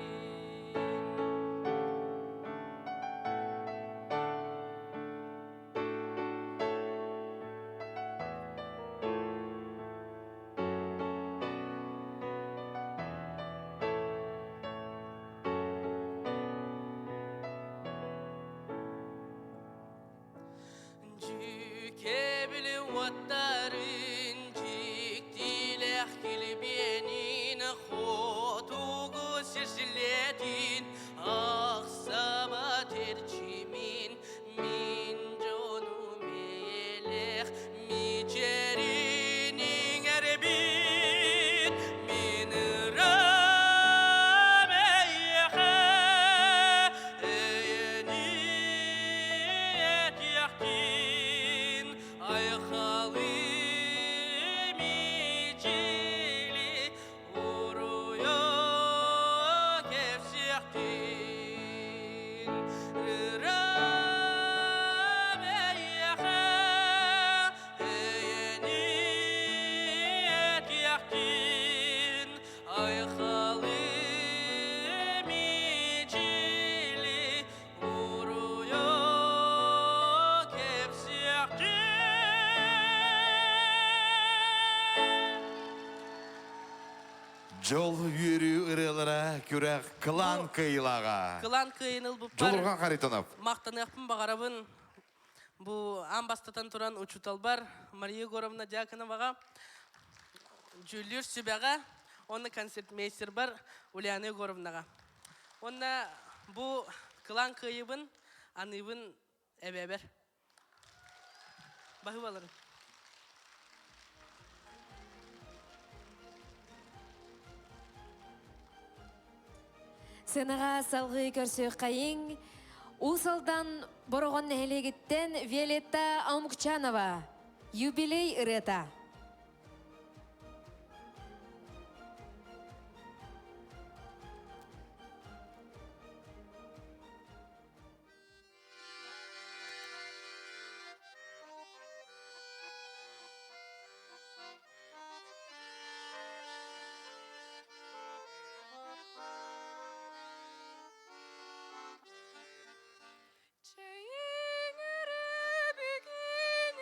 Дьүкэбили уоттарын дьиктилээх килбиэнин хотугу сирсилэтин ахсаба терчимин мин дьонум эйэлээх мичэрин иҥэрбит мин ырам эйиэхэ эйэни этиэхтин айхалы мичили уруйу кэпсиэхтин ырам эйиэхэ эйэни этиэхтин айхалы мичили уруйу кэпсиэхтин.
Дьол үөрүү ырыалара күрэх Кылаан кыайыылааҕа.
Кылаан кыайын ылбыппар
Дьулурҕан Харитонов.
махтаныахпын баҕарабын. Бу аан бастатан туран учууталбар Мария Егоровна Дьяконоваҕа, дьүүллүүр сүбэҕэ уонна концертмейстербар Ульяна Егоровнаҕа. Уонна бу кылаан кыайыыбын аныыбын эбээбэр. Баһыыбаларын.
Сыанаҕа салгыы көрсүөххэйиҥ Уус Алдан Бороҕон нэһилиэгиттэн Виолетта Аумукчанова юбилей ырыата.
Чэйиҥ эрэ бүгүн.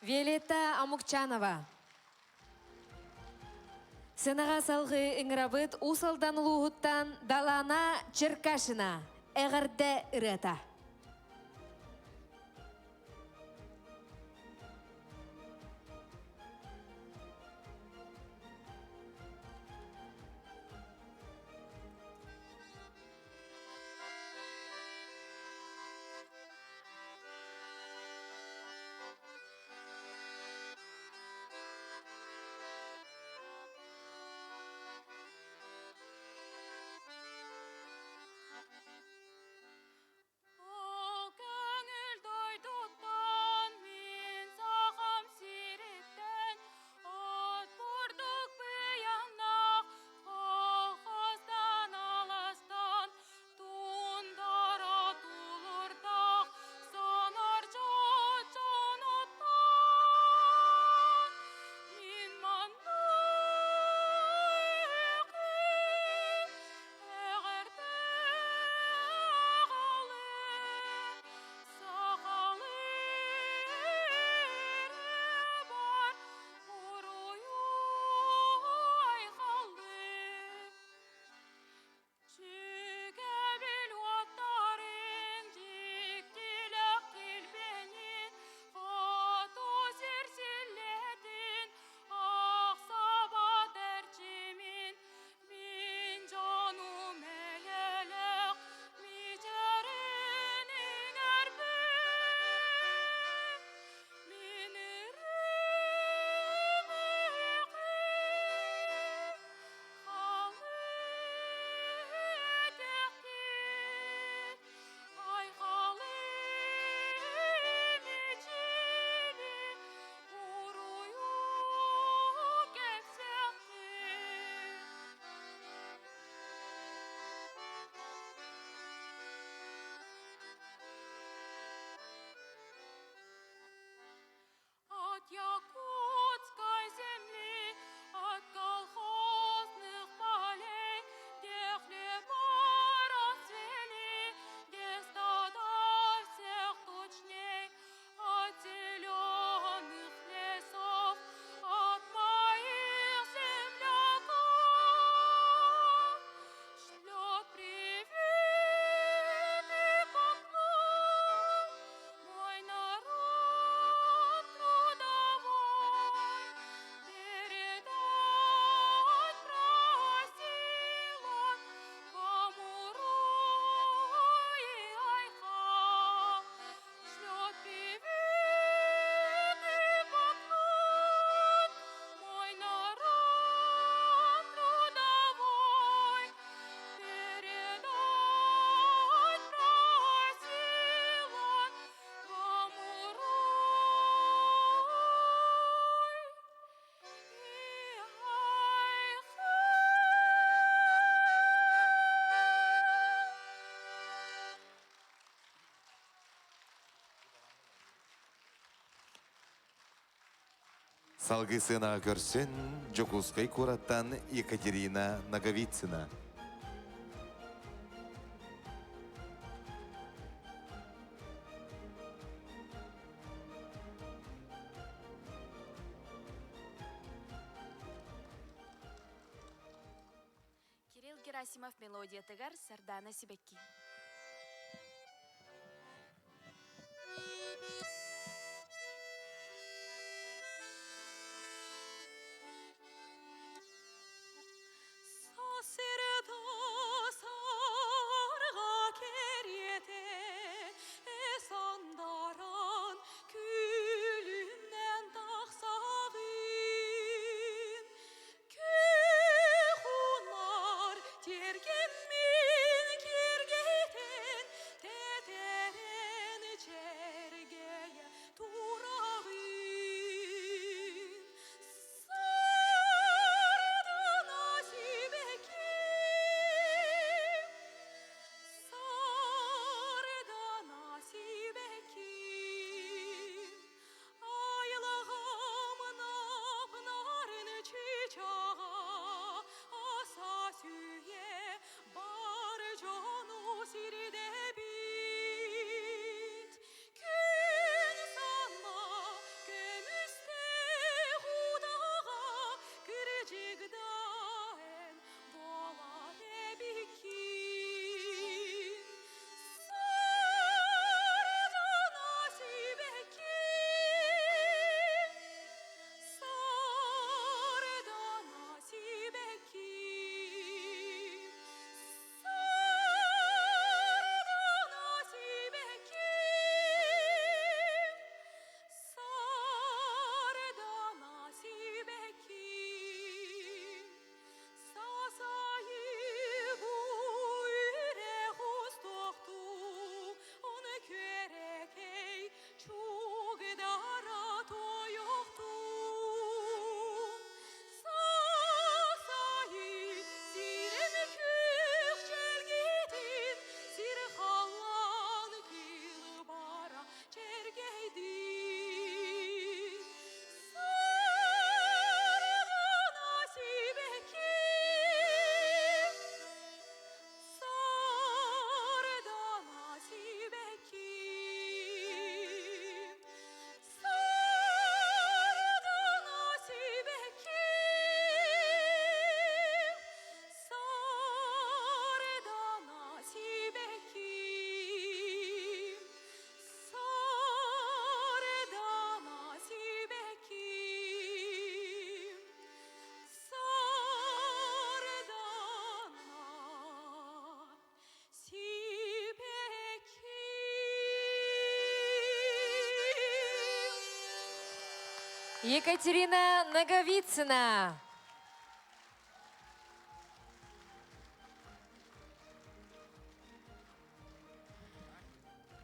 Виолетта Амукчанова. Сынаҕа салгыы ыҥырабыт Уус Алдан улууһуттан Далаана Черкашина. Эҕэрдэ ырыата.
Ол көҥүл дойдуттан мин сахам сириттэн от бурдук быйаҥнаах колхозтан аластан Тундара тулурдаах сонор дьонуттан мин маннык эҕэрдэ аҕалым сахалыы эрэ бар уруйу айхаллыы. Сүгэбил уоттарын дьиктилээх килбэҥин, хоту сир силлэтин, ахсабат эрчимин, мин дьонум эйэлээх мичээрин иҥэрбит. Мин үрүҥ От якутской земли, от колхозных полей, где хлеба расцвели, где стада всех тучней, от зеленых лесов, от моих земляков. Шлет привет и поклон мой народ трудовой. Передать просил он вам уруй и айхал. Шлет привет и поклон мой народ трудовой. Передать просил он вам уруй и айхал.
Салгыы сыанаҕа көрсөн Дьокуускай куораттан Екатерина Ноговицына.
Кирилл Герасимов мелодиятыгар Сардаана Сибэкки.
Сарга кэриэтэ сандаран күлүнэн тахсаҕын. Күөх унаар тиэргэммин киэргэтэн.
Екатерина Наговицына.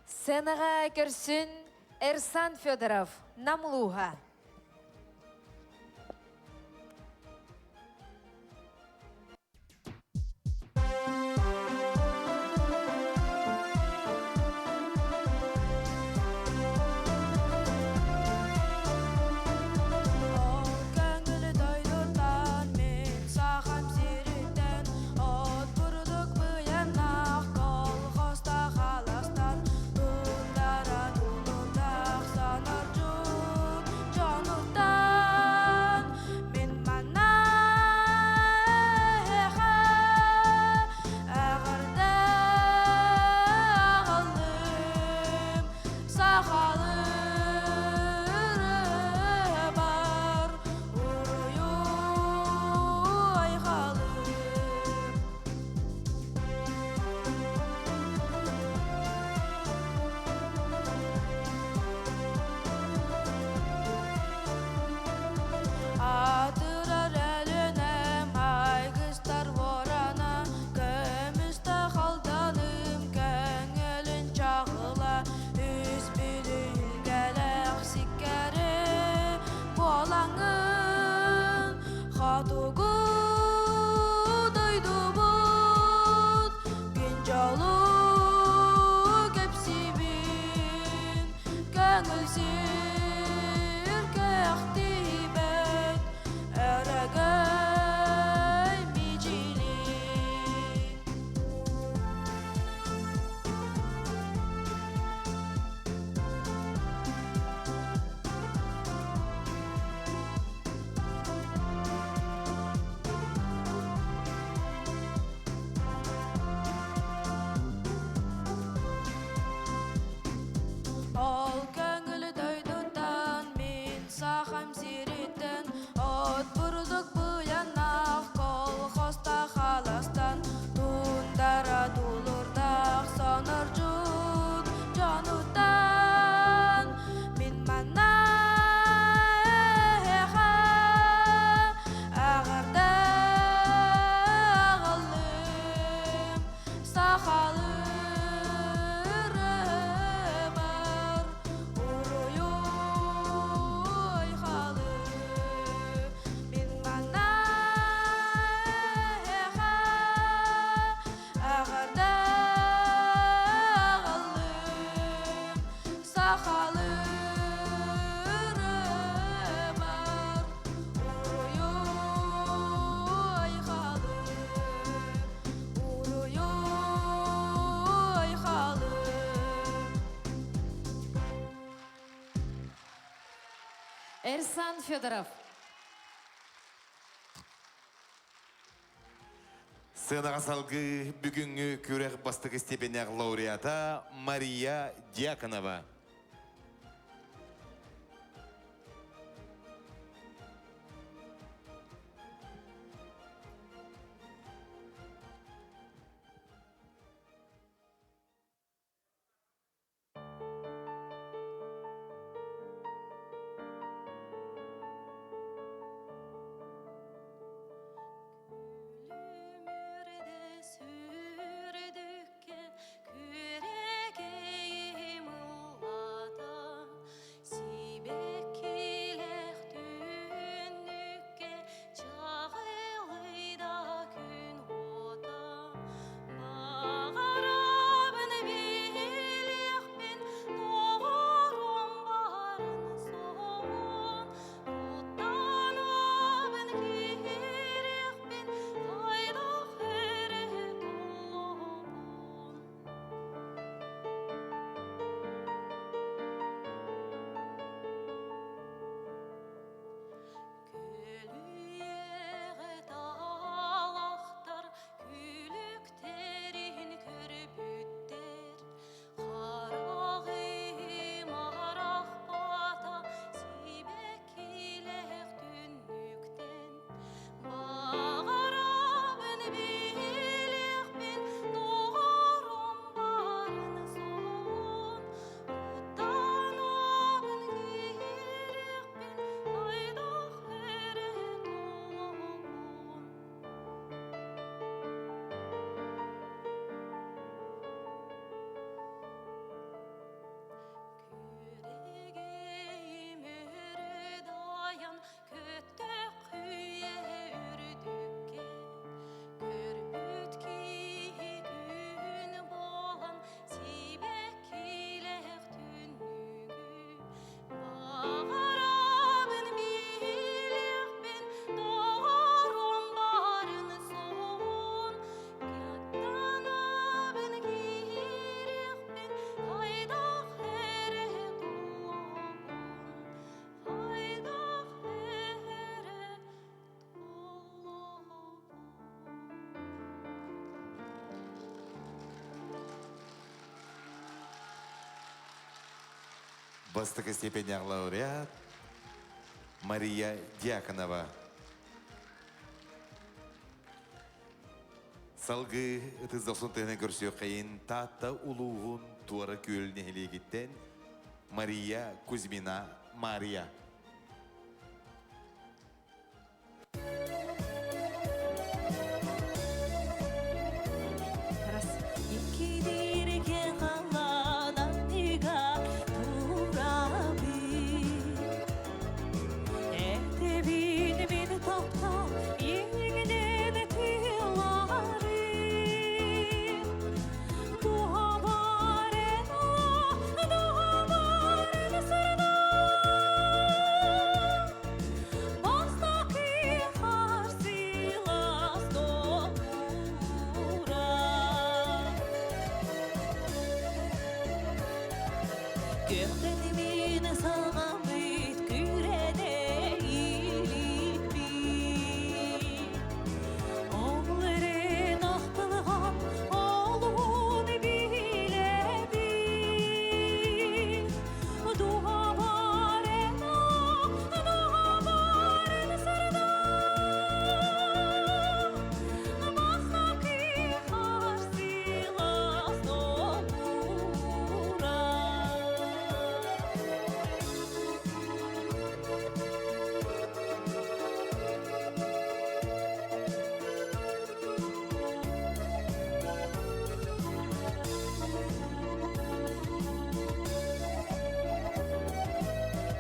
Сценаҕа көрсүн Эрсан Федоров, Нам улууһа.
Ол көҥүлү дойдуттан мин сахам сириттэн от бурдук быйаннаах колхозтаах аластан тундара тулурдаах сонордьут дьонуттан мин манна эһиэхэ эҕэрдэ аҕаллым сахалыы бар уруйу айхалым. Атырар Өлүөнэм айгыстар ворона, көмүстэ халданым көҥүлүн чаҕыла, үс бүлүүлгэлэх сиккэри буолаҥын, хотугу дойдубут күн дьолу кэпсиибин, көҥүл сир кэхтибэт, өрөгөй мичилин. Ол көҥүл дойдуттан мин сахам сириттэн от бурдук быйаннаах колхозтаах аластан тундара тулурдаах сонордьут дьонуттан мин манна эһиэхэ эҕэрдэ аҕаллым сахалыы ырыабар уруйу айхалы мин манна эһиэхэ эҕэрдэ аҕаллым сахалыы ырыабар уруйу айхалы уруйу айхалы.
Эрсан Федоров.
Сыанаҕа салгыы бүгүҥҥү күрэх бастакы степеннээх лауреата Мария Дьяконова.
Күлүмүрдэ сүрдүккэ күөрэгэйим ыллаан.
Бастакы степенях лауреат Мария Дьяконова. Салгыы ытыс дохсун тыһына көрсүөххэйин Таатта улууһун Туора Күөл нэһилиэгиттэн Мария Кузьмина Мария.
Көктемин салгамыт күрәдә иликпи. Оғлырын ақтылған олуын билеби. Дуға барен дуға барен сырда. Бастакы харсылас добура.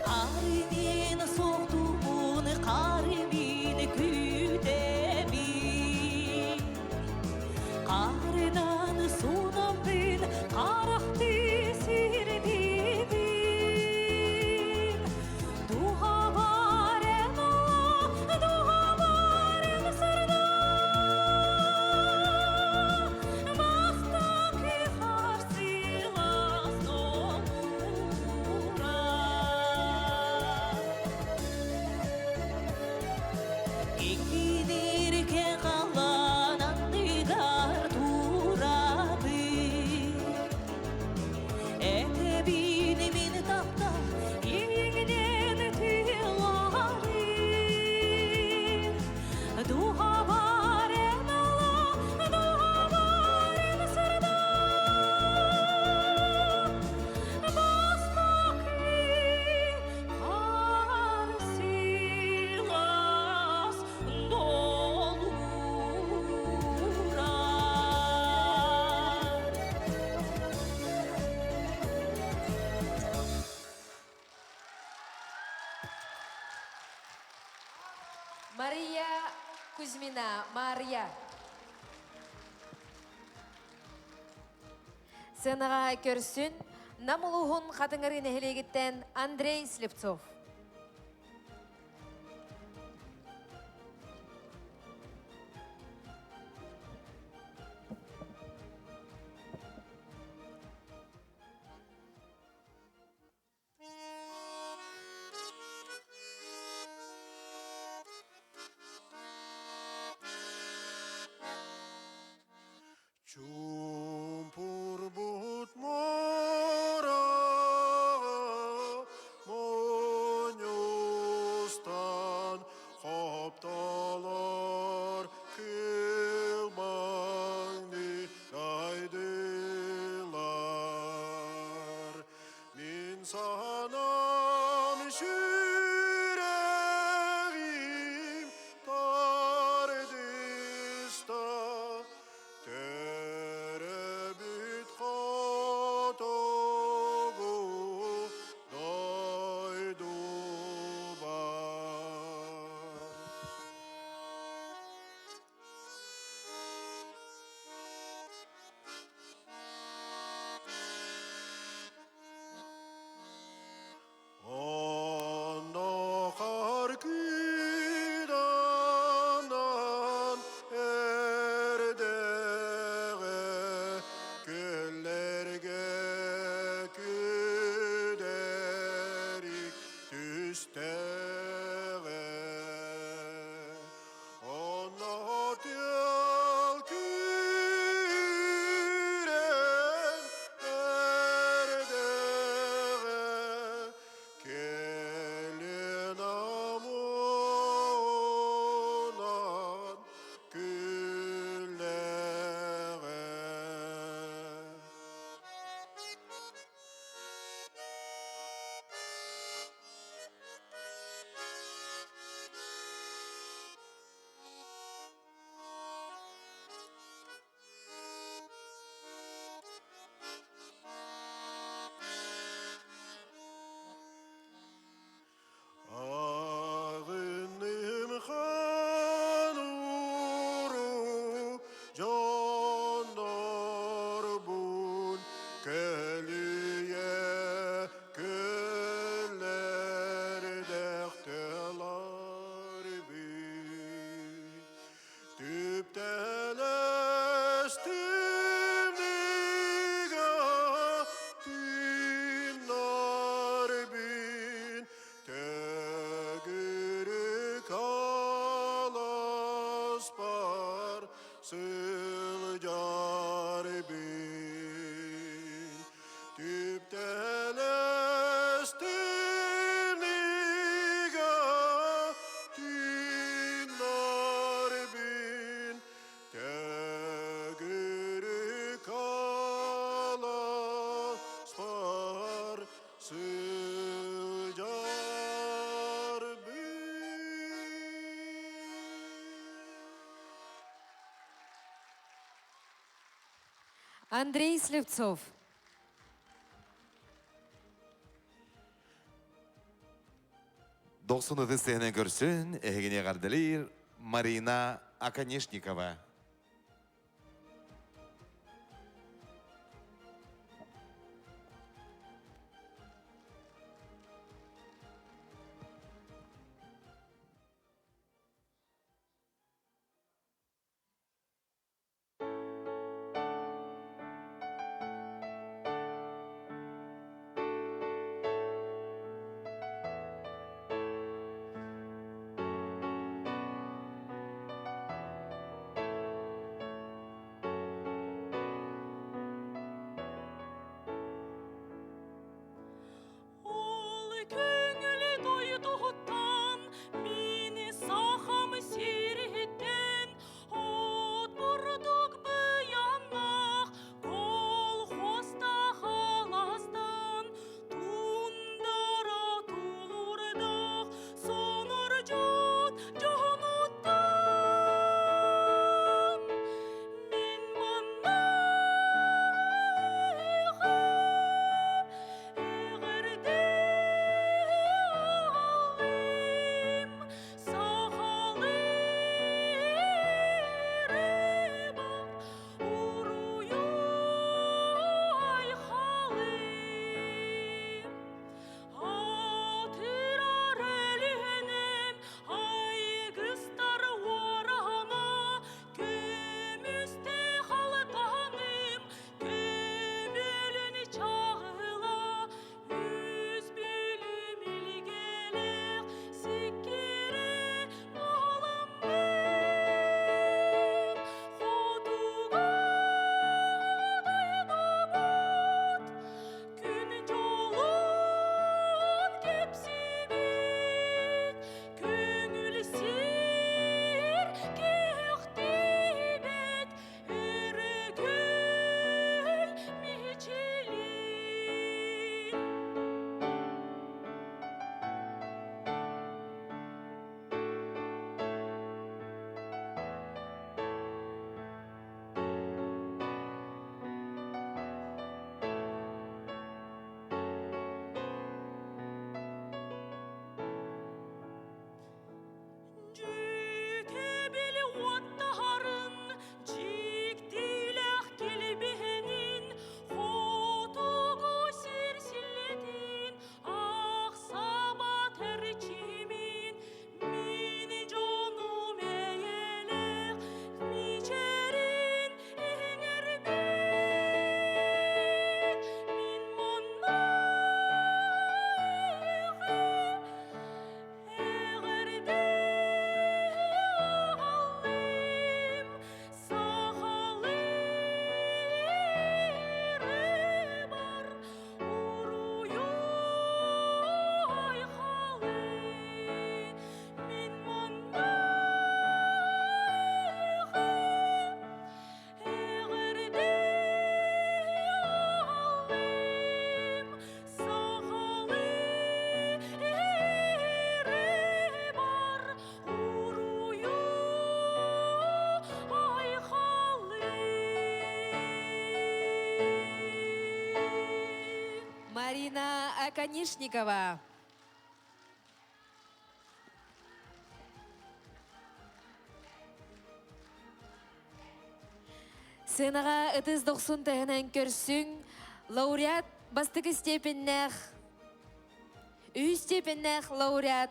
Армин соқтуын қармин күтемін. Қарынан сунамбын қарақты сирдибин. Дуға барен дуға барен сырда. Бастакы харсылас добура. Киккидирке қалан андыгар турабы. Этебин мин тапта иңнен тыларын. Дуға барен ала, дуға барен сырда. Бастакы харсылас долура.
Мария Кузьмина, Мария. Сценаға көрсін, Нам улууһун Хатыҥ Арыы нэһилиэгиттэн Андрей Слепцов.
Чуумпурбут муораҕа мунньустан хоптолор кылбаҥныы дайдылар. Мин санаам сүрэҕим тардыста төрөөбүт хотугу дойдубар. Онно харкыданан эрдэҕэ күллэргэ күдэрик түстэҕэ. Онно тыал күүрэн эрдэҕэ.
Андрей Слепцов.
Дохсун ытыс тыһынан көрсүн, эһигини эҕэрдэлиир Марина Оконешникова.
Ол көңүлү дойдуттан, мин сахам сириттэн, от бурдук быйаннах, колхозта халастан, тундара тулурдах, сонор жот жонуттан. Мин манна Көмүлүн чағыла, үс бүлүм илгелек, сиккире буоламмын, хотуга дойдубут, күн дьолун кэпсибит, көңүл сир кэхтибэт, Өрөгөй мичилин. Дьүкэбил уоттаһарын, дьиктилээх килбиһинин, хотугу сир силлэтин, ахсаабат эрчимин, мин дьонум эйэлээх мичээрин иҥэрбит. Мин манна Эҕэрдэ аҕаллым сахалыы бар уруйу айхалы мин манна Эҕэрдэ аҕаллым сахалыы бар уруйу айхалы.
Марина Оконешникова. Сыанаҕа ытыс дохсун тыһынан көрсүҥ, лауреат бастакы степеннээх, үһүс степеннээх лауреат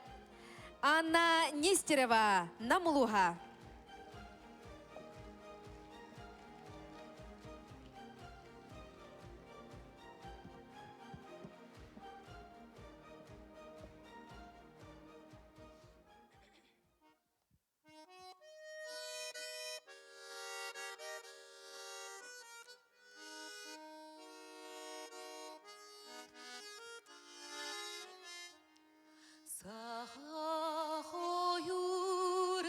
Анна Нестерова, Нам улууһа.
Саха хойур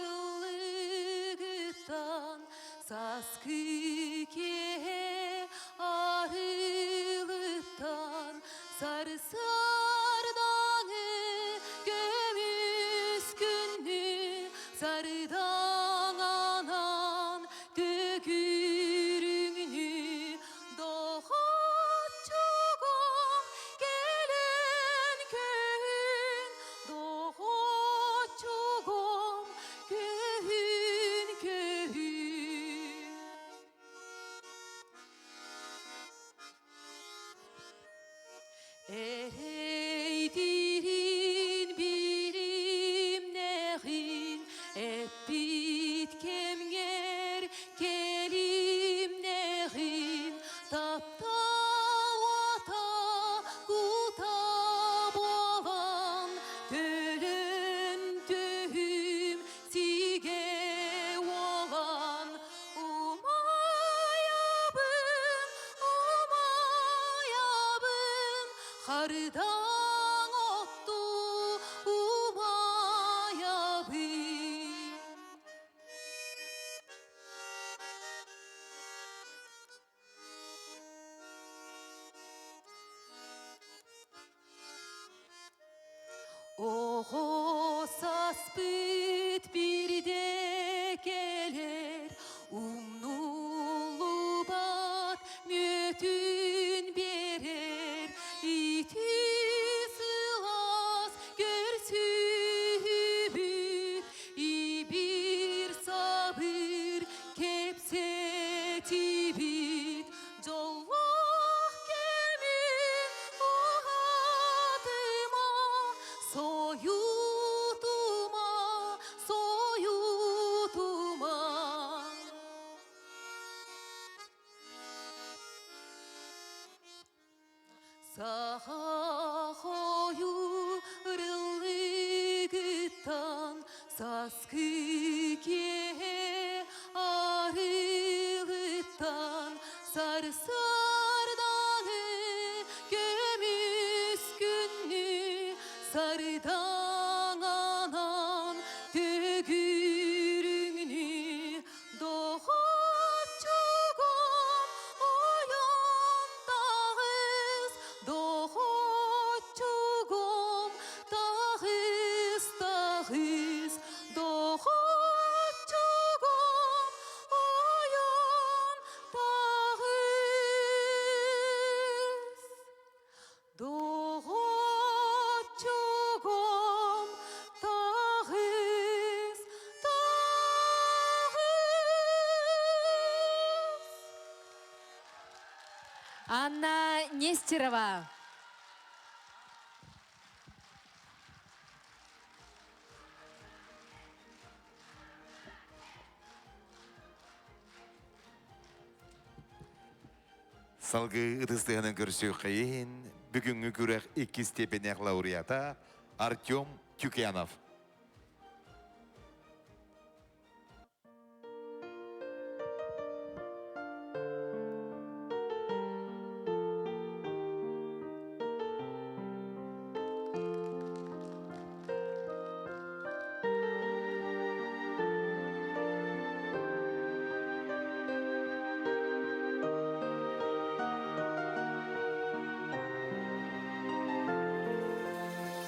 Тоҕо саспыт бирде кэлэр, умнуллубат мүөтүн биэрэр, ити сылаас көрсүбүт, ибир сабыр кэпсэтибит, дьоллоох кэмин уһатыма, сойутума, сойутума. Саха хойу ырыллыгыттан саскы киэһэ арылыттан сарсыарданы көмүс күннү сардаҥанан төгүрүҥнү доҕоччугум ойон таҕыс доҕоччугум таҕыс таҕыс доҕоччугум ойон таҕыс Доҕоччугум таҕыс, таҕыс.
Анна Нестерова.
Салгыы ытыстыһынан көрсүөххэйин бүгүҥҥү күрэх иккис степеннээх лауреата Артем Тюкянов.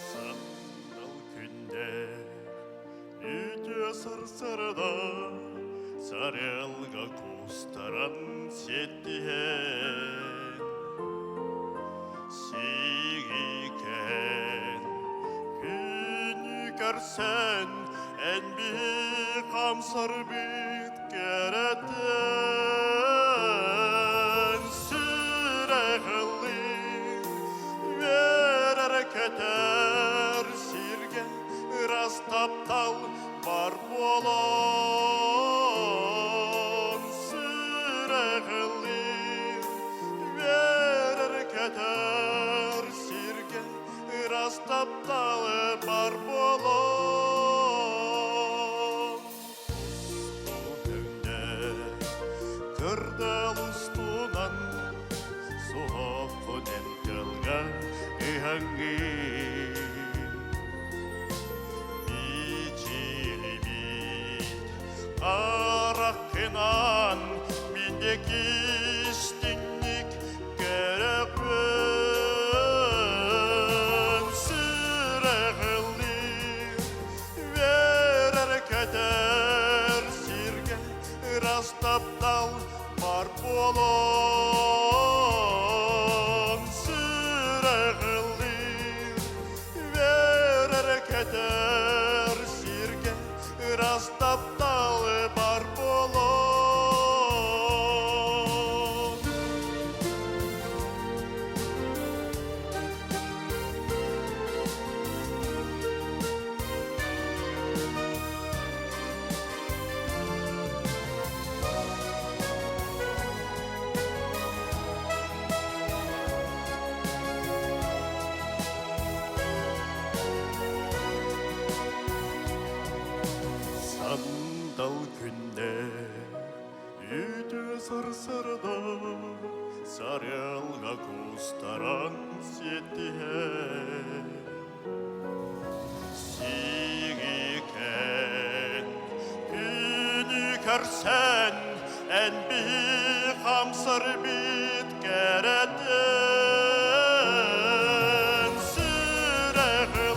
Сандал күнде үтө сарсарда сарыалга кустаран сеттиһэн Сигикен күнү көрсөн эн биһи хамсарбыт кэрэтэн сүрэҕилин үөрэр көтөр сиргэ ырас таптал бар буолан сүрэҕилин үөрэр көтөр сиргэ ырас таптал бар буолан Устуу кырдал устунан суһооххун эн тылга ыһаҥҥын Мичилибит араххынан мине кистиңник көрөпүн сүрэҕилин верер көтөр сиргэ ырас таптал бар буолан сүрэҕилин верер көтөр сиргэ ырас таптал бар буолан Сандал күнде үтө сарсарда сарыалга кустаран сиэттиһэ Сиҥикэн күнү көрсөн эн биһи хамсарбыт кэрэтин сүрэҕилин.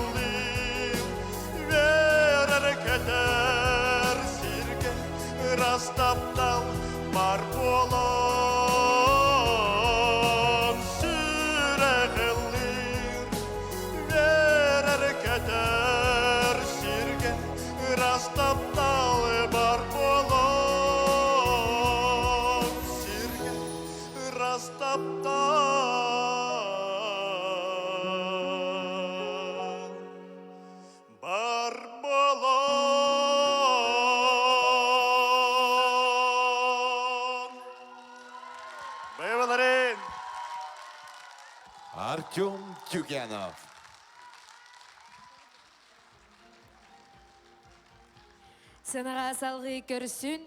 Артем Тюкянов.
Сыанаҕа салҕыы көрсүн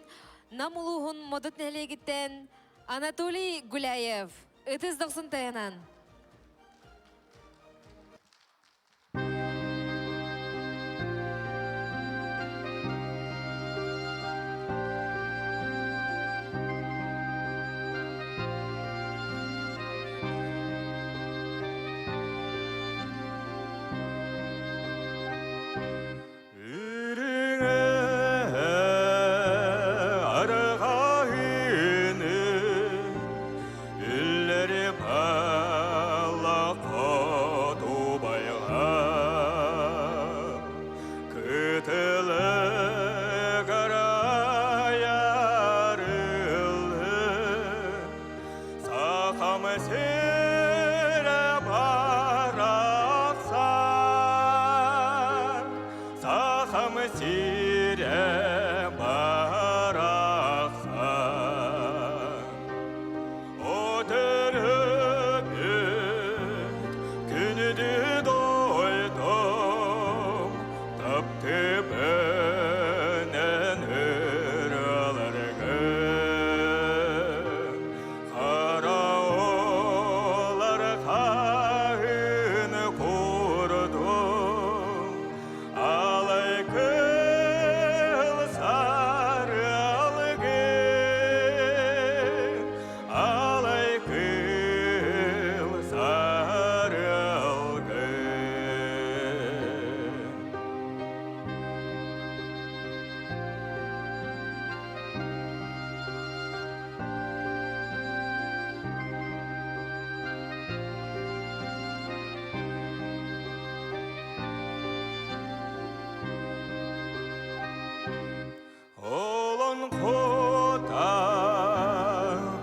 Нам улууһун Модут нэһилиэгиттэн Анатолий Гуляев. Ытыс дохсун тайанан.
Сахам сирэ барахсан, Сахам сирэ барахсан. Өтөрөбүт күндү дойдум, Таптыбынан ыраларгын. Хараолар хаһын курдук, Алай кыл сарыалгын, Алай кыл сарыалгын. Олоҥхота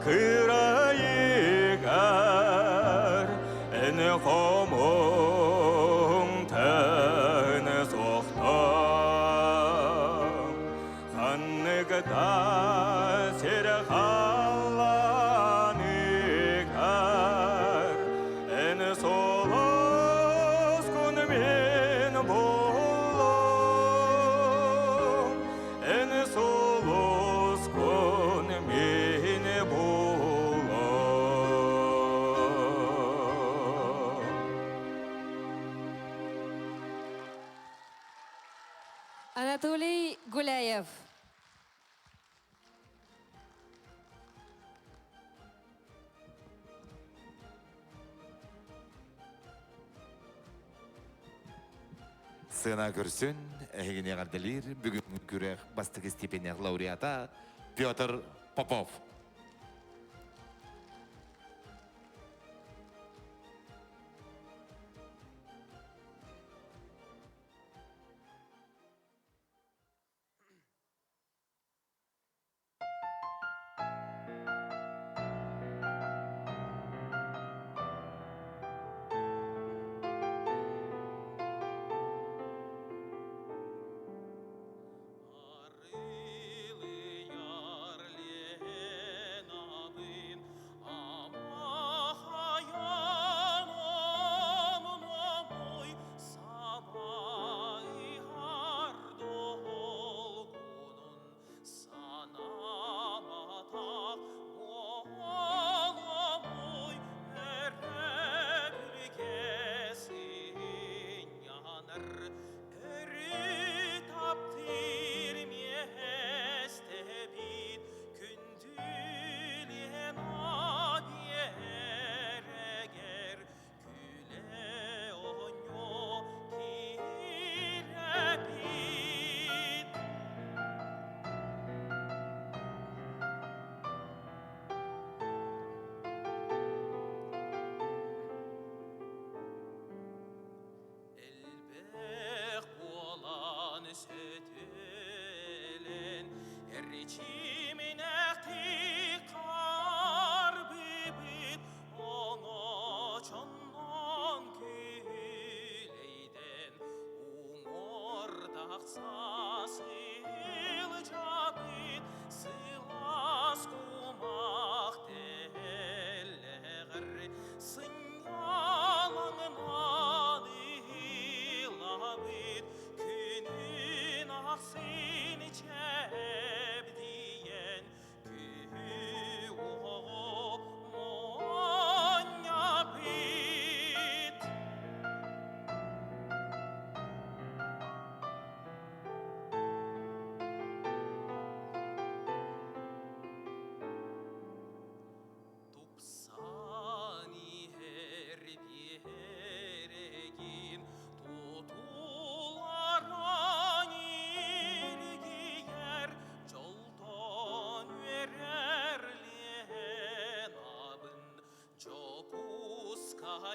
кырайыгар эн хомуҥ тыын суохтаах. Ханнык да сир халлааныгар эн солоскун мин буллум, эн солоскун мин буллум.
Анатолий Гуляев.
Сцена көрсүн, эһигини эҕэрдэлиир бүгүҥҥү күрэх бастакы степеннээх лауреата Петр Попов.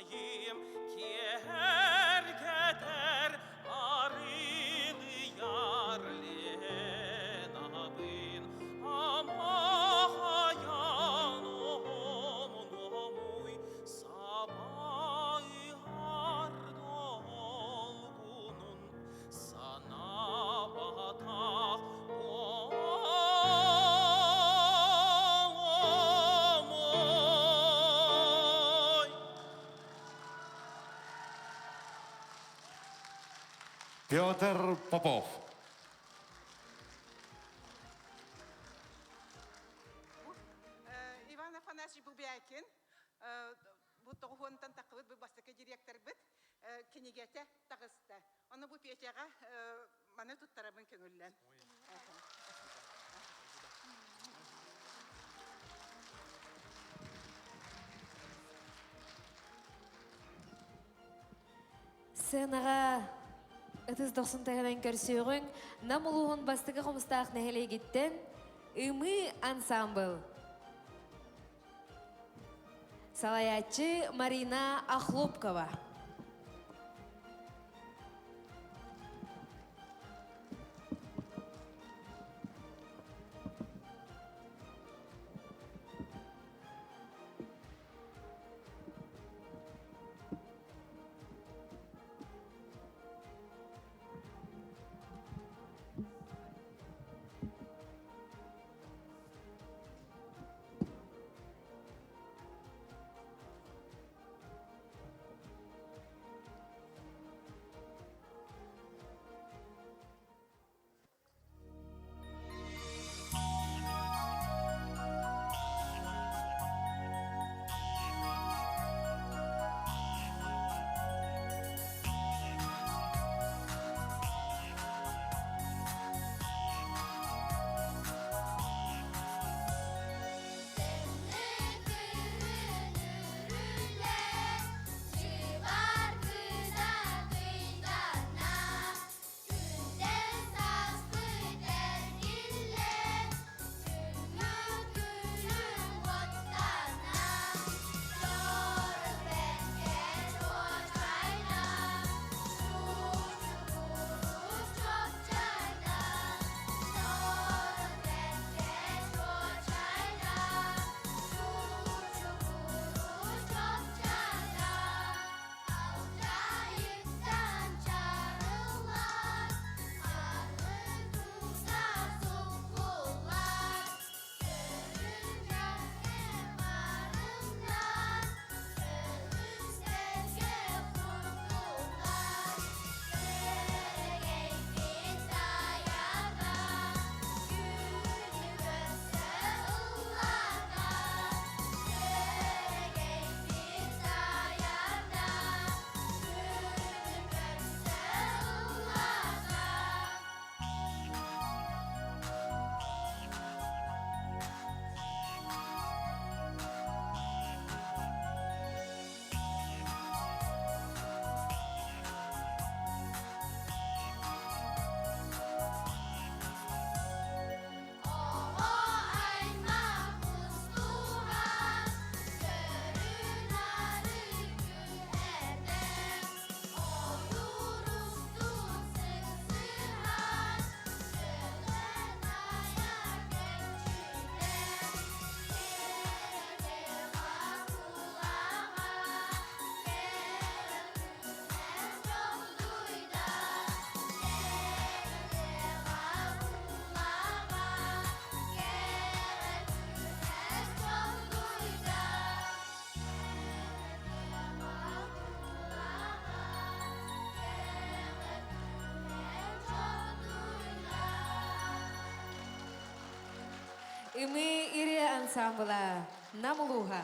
Убайым киэргэтэр арылыйар Ленабын Амахаян омуномуй сабайар долгунун санаабатах буоламмый.
Петр Попов.
Иван Афанасьевич Бубякин бу тоҕуһуонтан таххыбыт бу бастакы директорбыт кинигэтэ таҕыста. Ону бу Петяҕа маны туттарабын көҥүллэн.
Сценаҕа ытыс дохсун таһынан көрсүөҕүҥ Нам улууһун бастакы хомустаах нэһилиэгиттэн Ымыы ансаамбыл. Салайааччы Марина Охлопкова. Ымыы ырыа ансаамбыла Нам улууһа.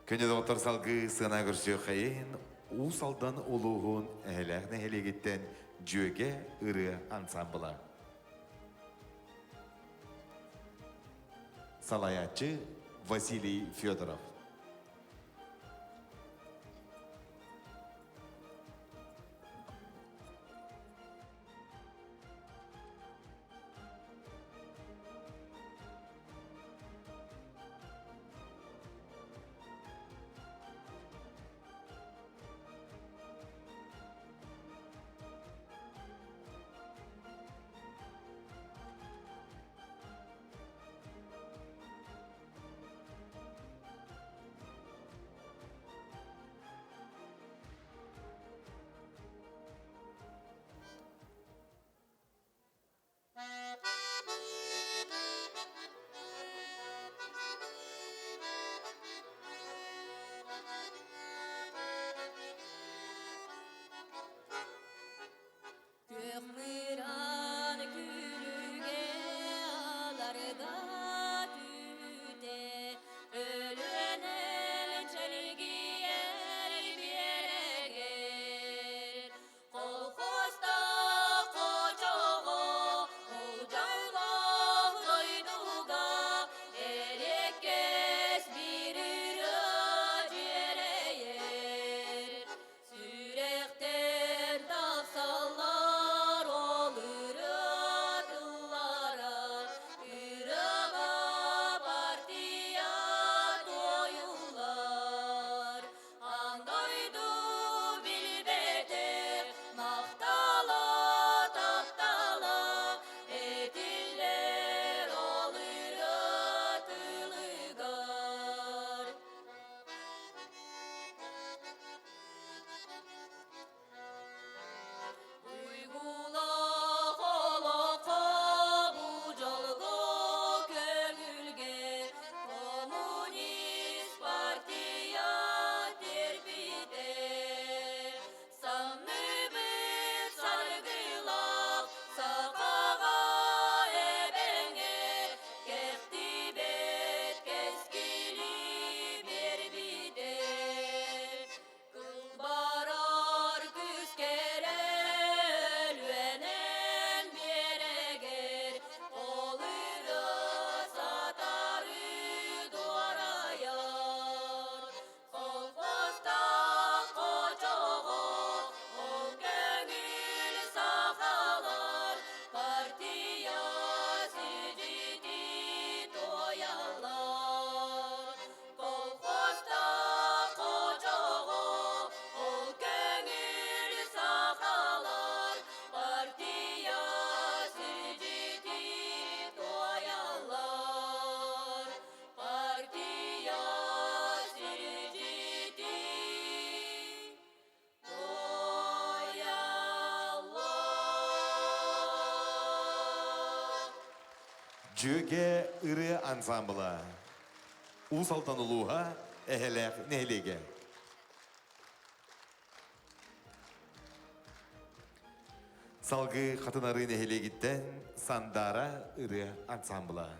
Күндү доҕоттор салгыы сыана көрсүөххэйин Уус Алдан улууһун Эһэлээх нэһилиэгиттэн Дьүөгэ ырыа ансаамбыла. Салайааччы Василий Федоров. Дьүөгэ ырыа ансамбла. Уус Алдан улууһа, Эһэлээх нэһилиэгэ. Салгыы Хатын Арыы нэһилиэгиттэн Сандаара ырыа ансамбла.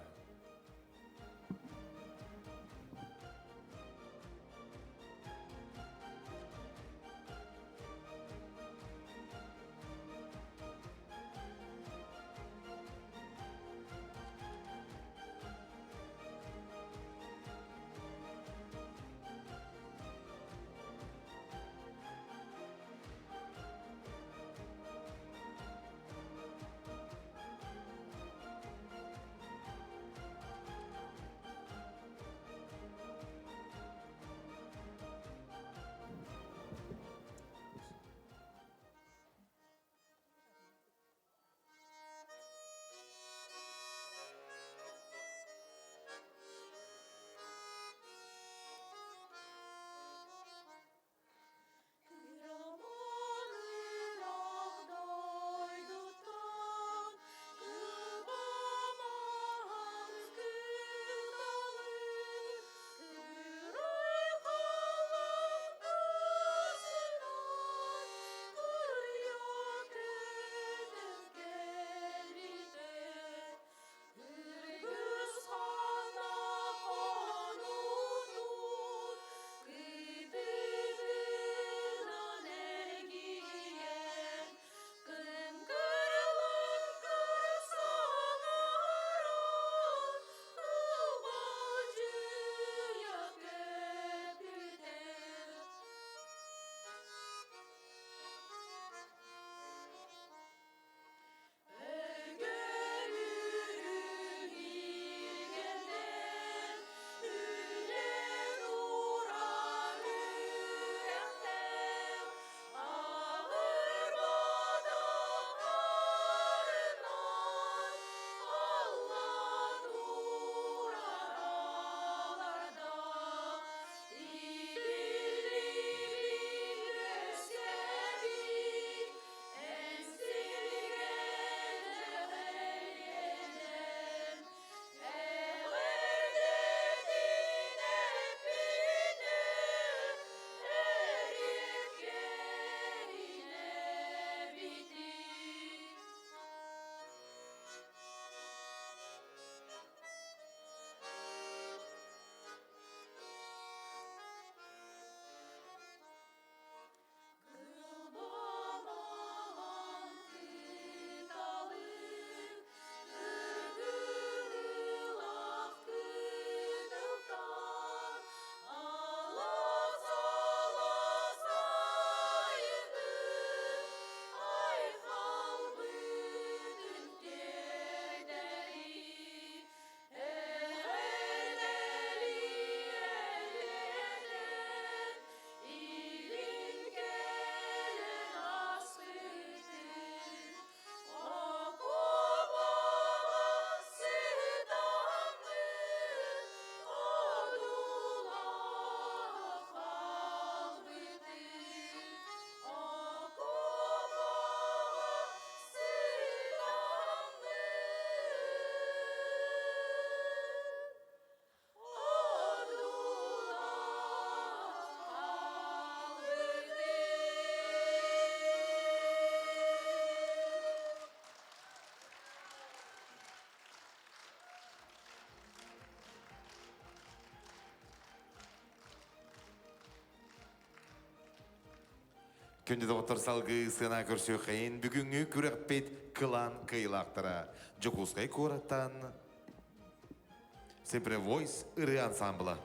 Күндү доҕоттор салгыы сыана көрсүөххэйин бүгүҥҥү күрэхпит кылаан кыайыылаахтара Дьокуускай куораттан Сепре Voice ырыа ансамбла.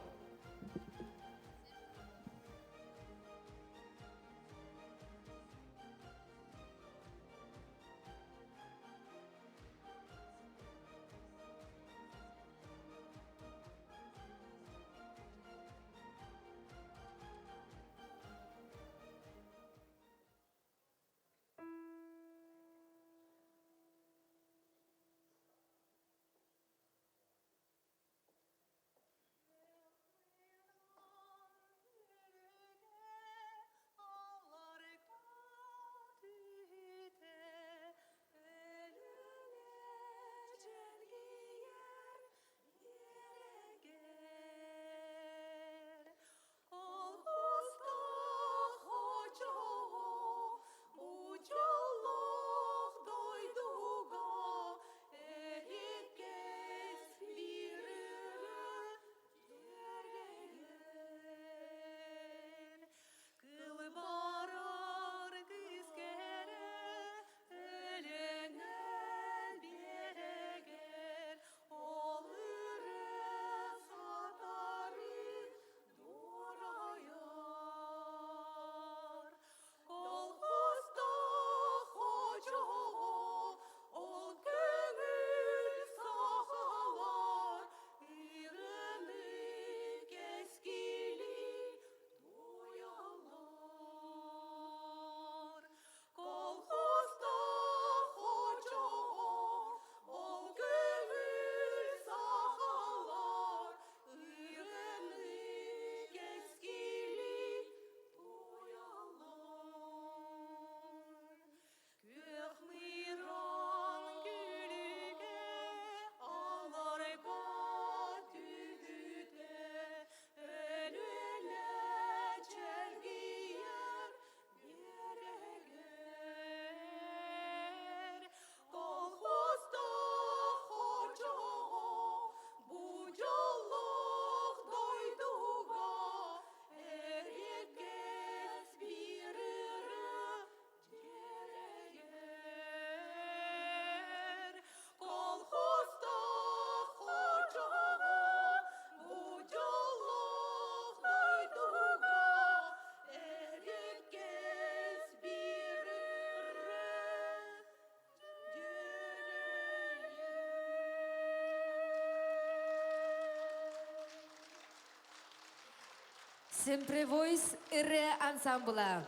Sempre Voice ырыа ансамбла.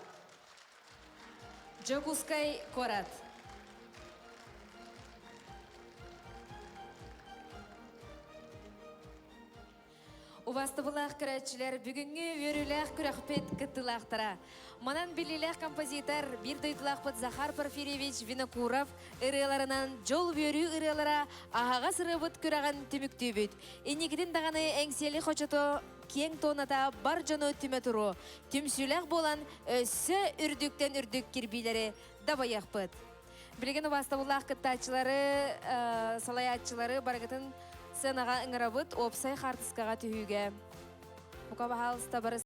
Дьокуускай куорат. Убастыбылаах көрөөччүлэр, бүгүҥҥү үөрүүлээх күрэхпит кыттыылаахтара. Манан биллиилээх композитор, биир дойдулаахпыт Захар Порфирьевич Винокуров ырыаларынан дьол үөрүү ырыалара аһаҕас ырыабыт күрэҕин түмүктүүбүт. Инникитин даҕаны Эҥсиэли хочото киэҥ туоната бар дьону түмэ туруо. Түмсүүлээх буолан өссө үрдүктэн үрдүк кирбиилэри дабайыахпыт. Билигин убаастабыллаах кыттааччылары, салайааччылары барыгытын сценаҕа ыҥырабыт уопсай хаартыскаҕа түһүүгэ. Бука баһаалыста бары.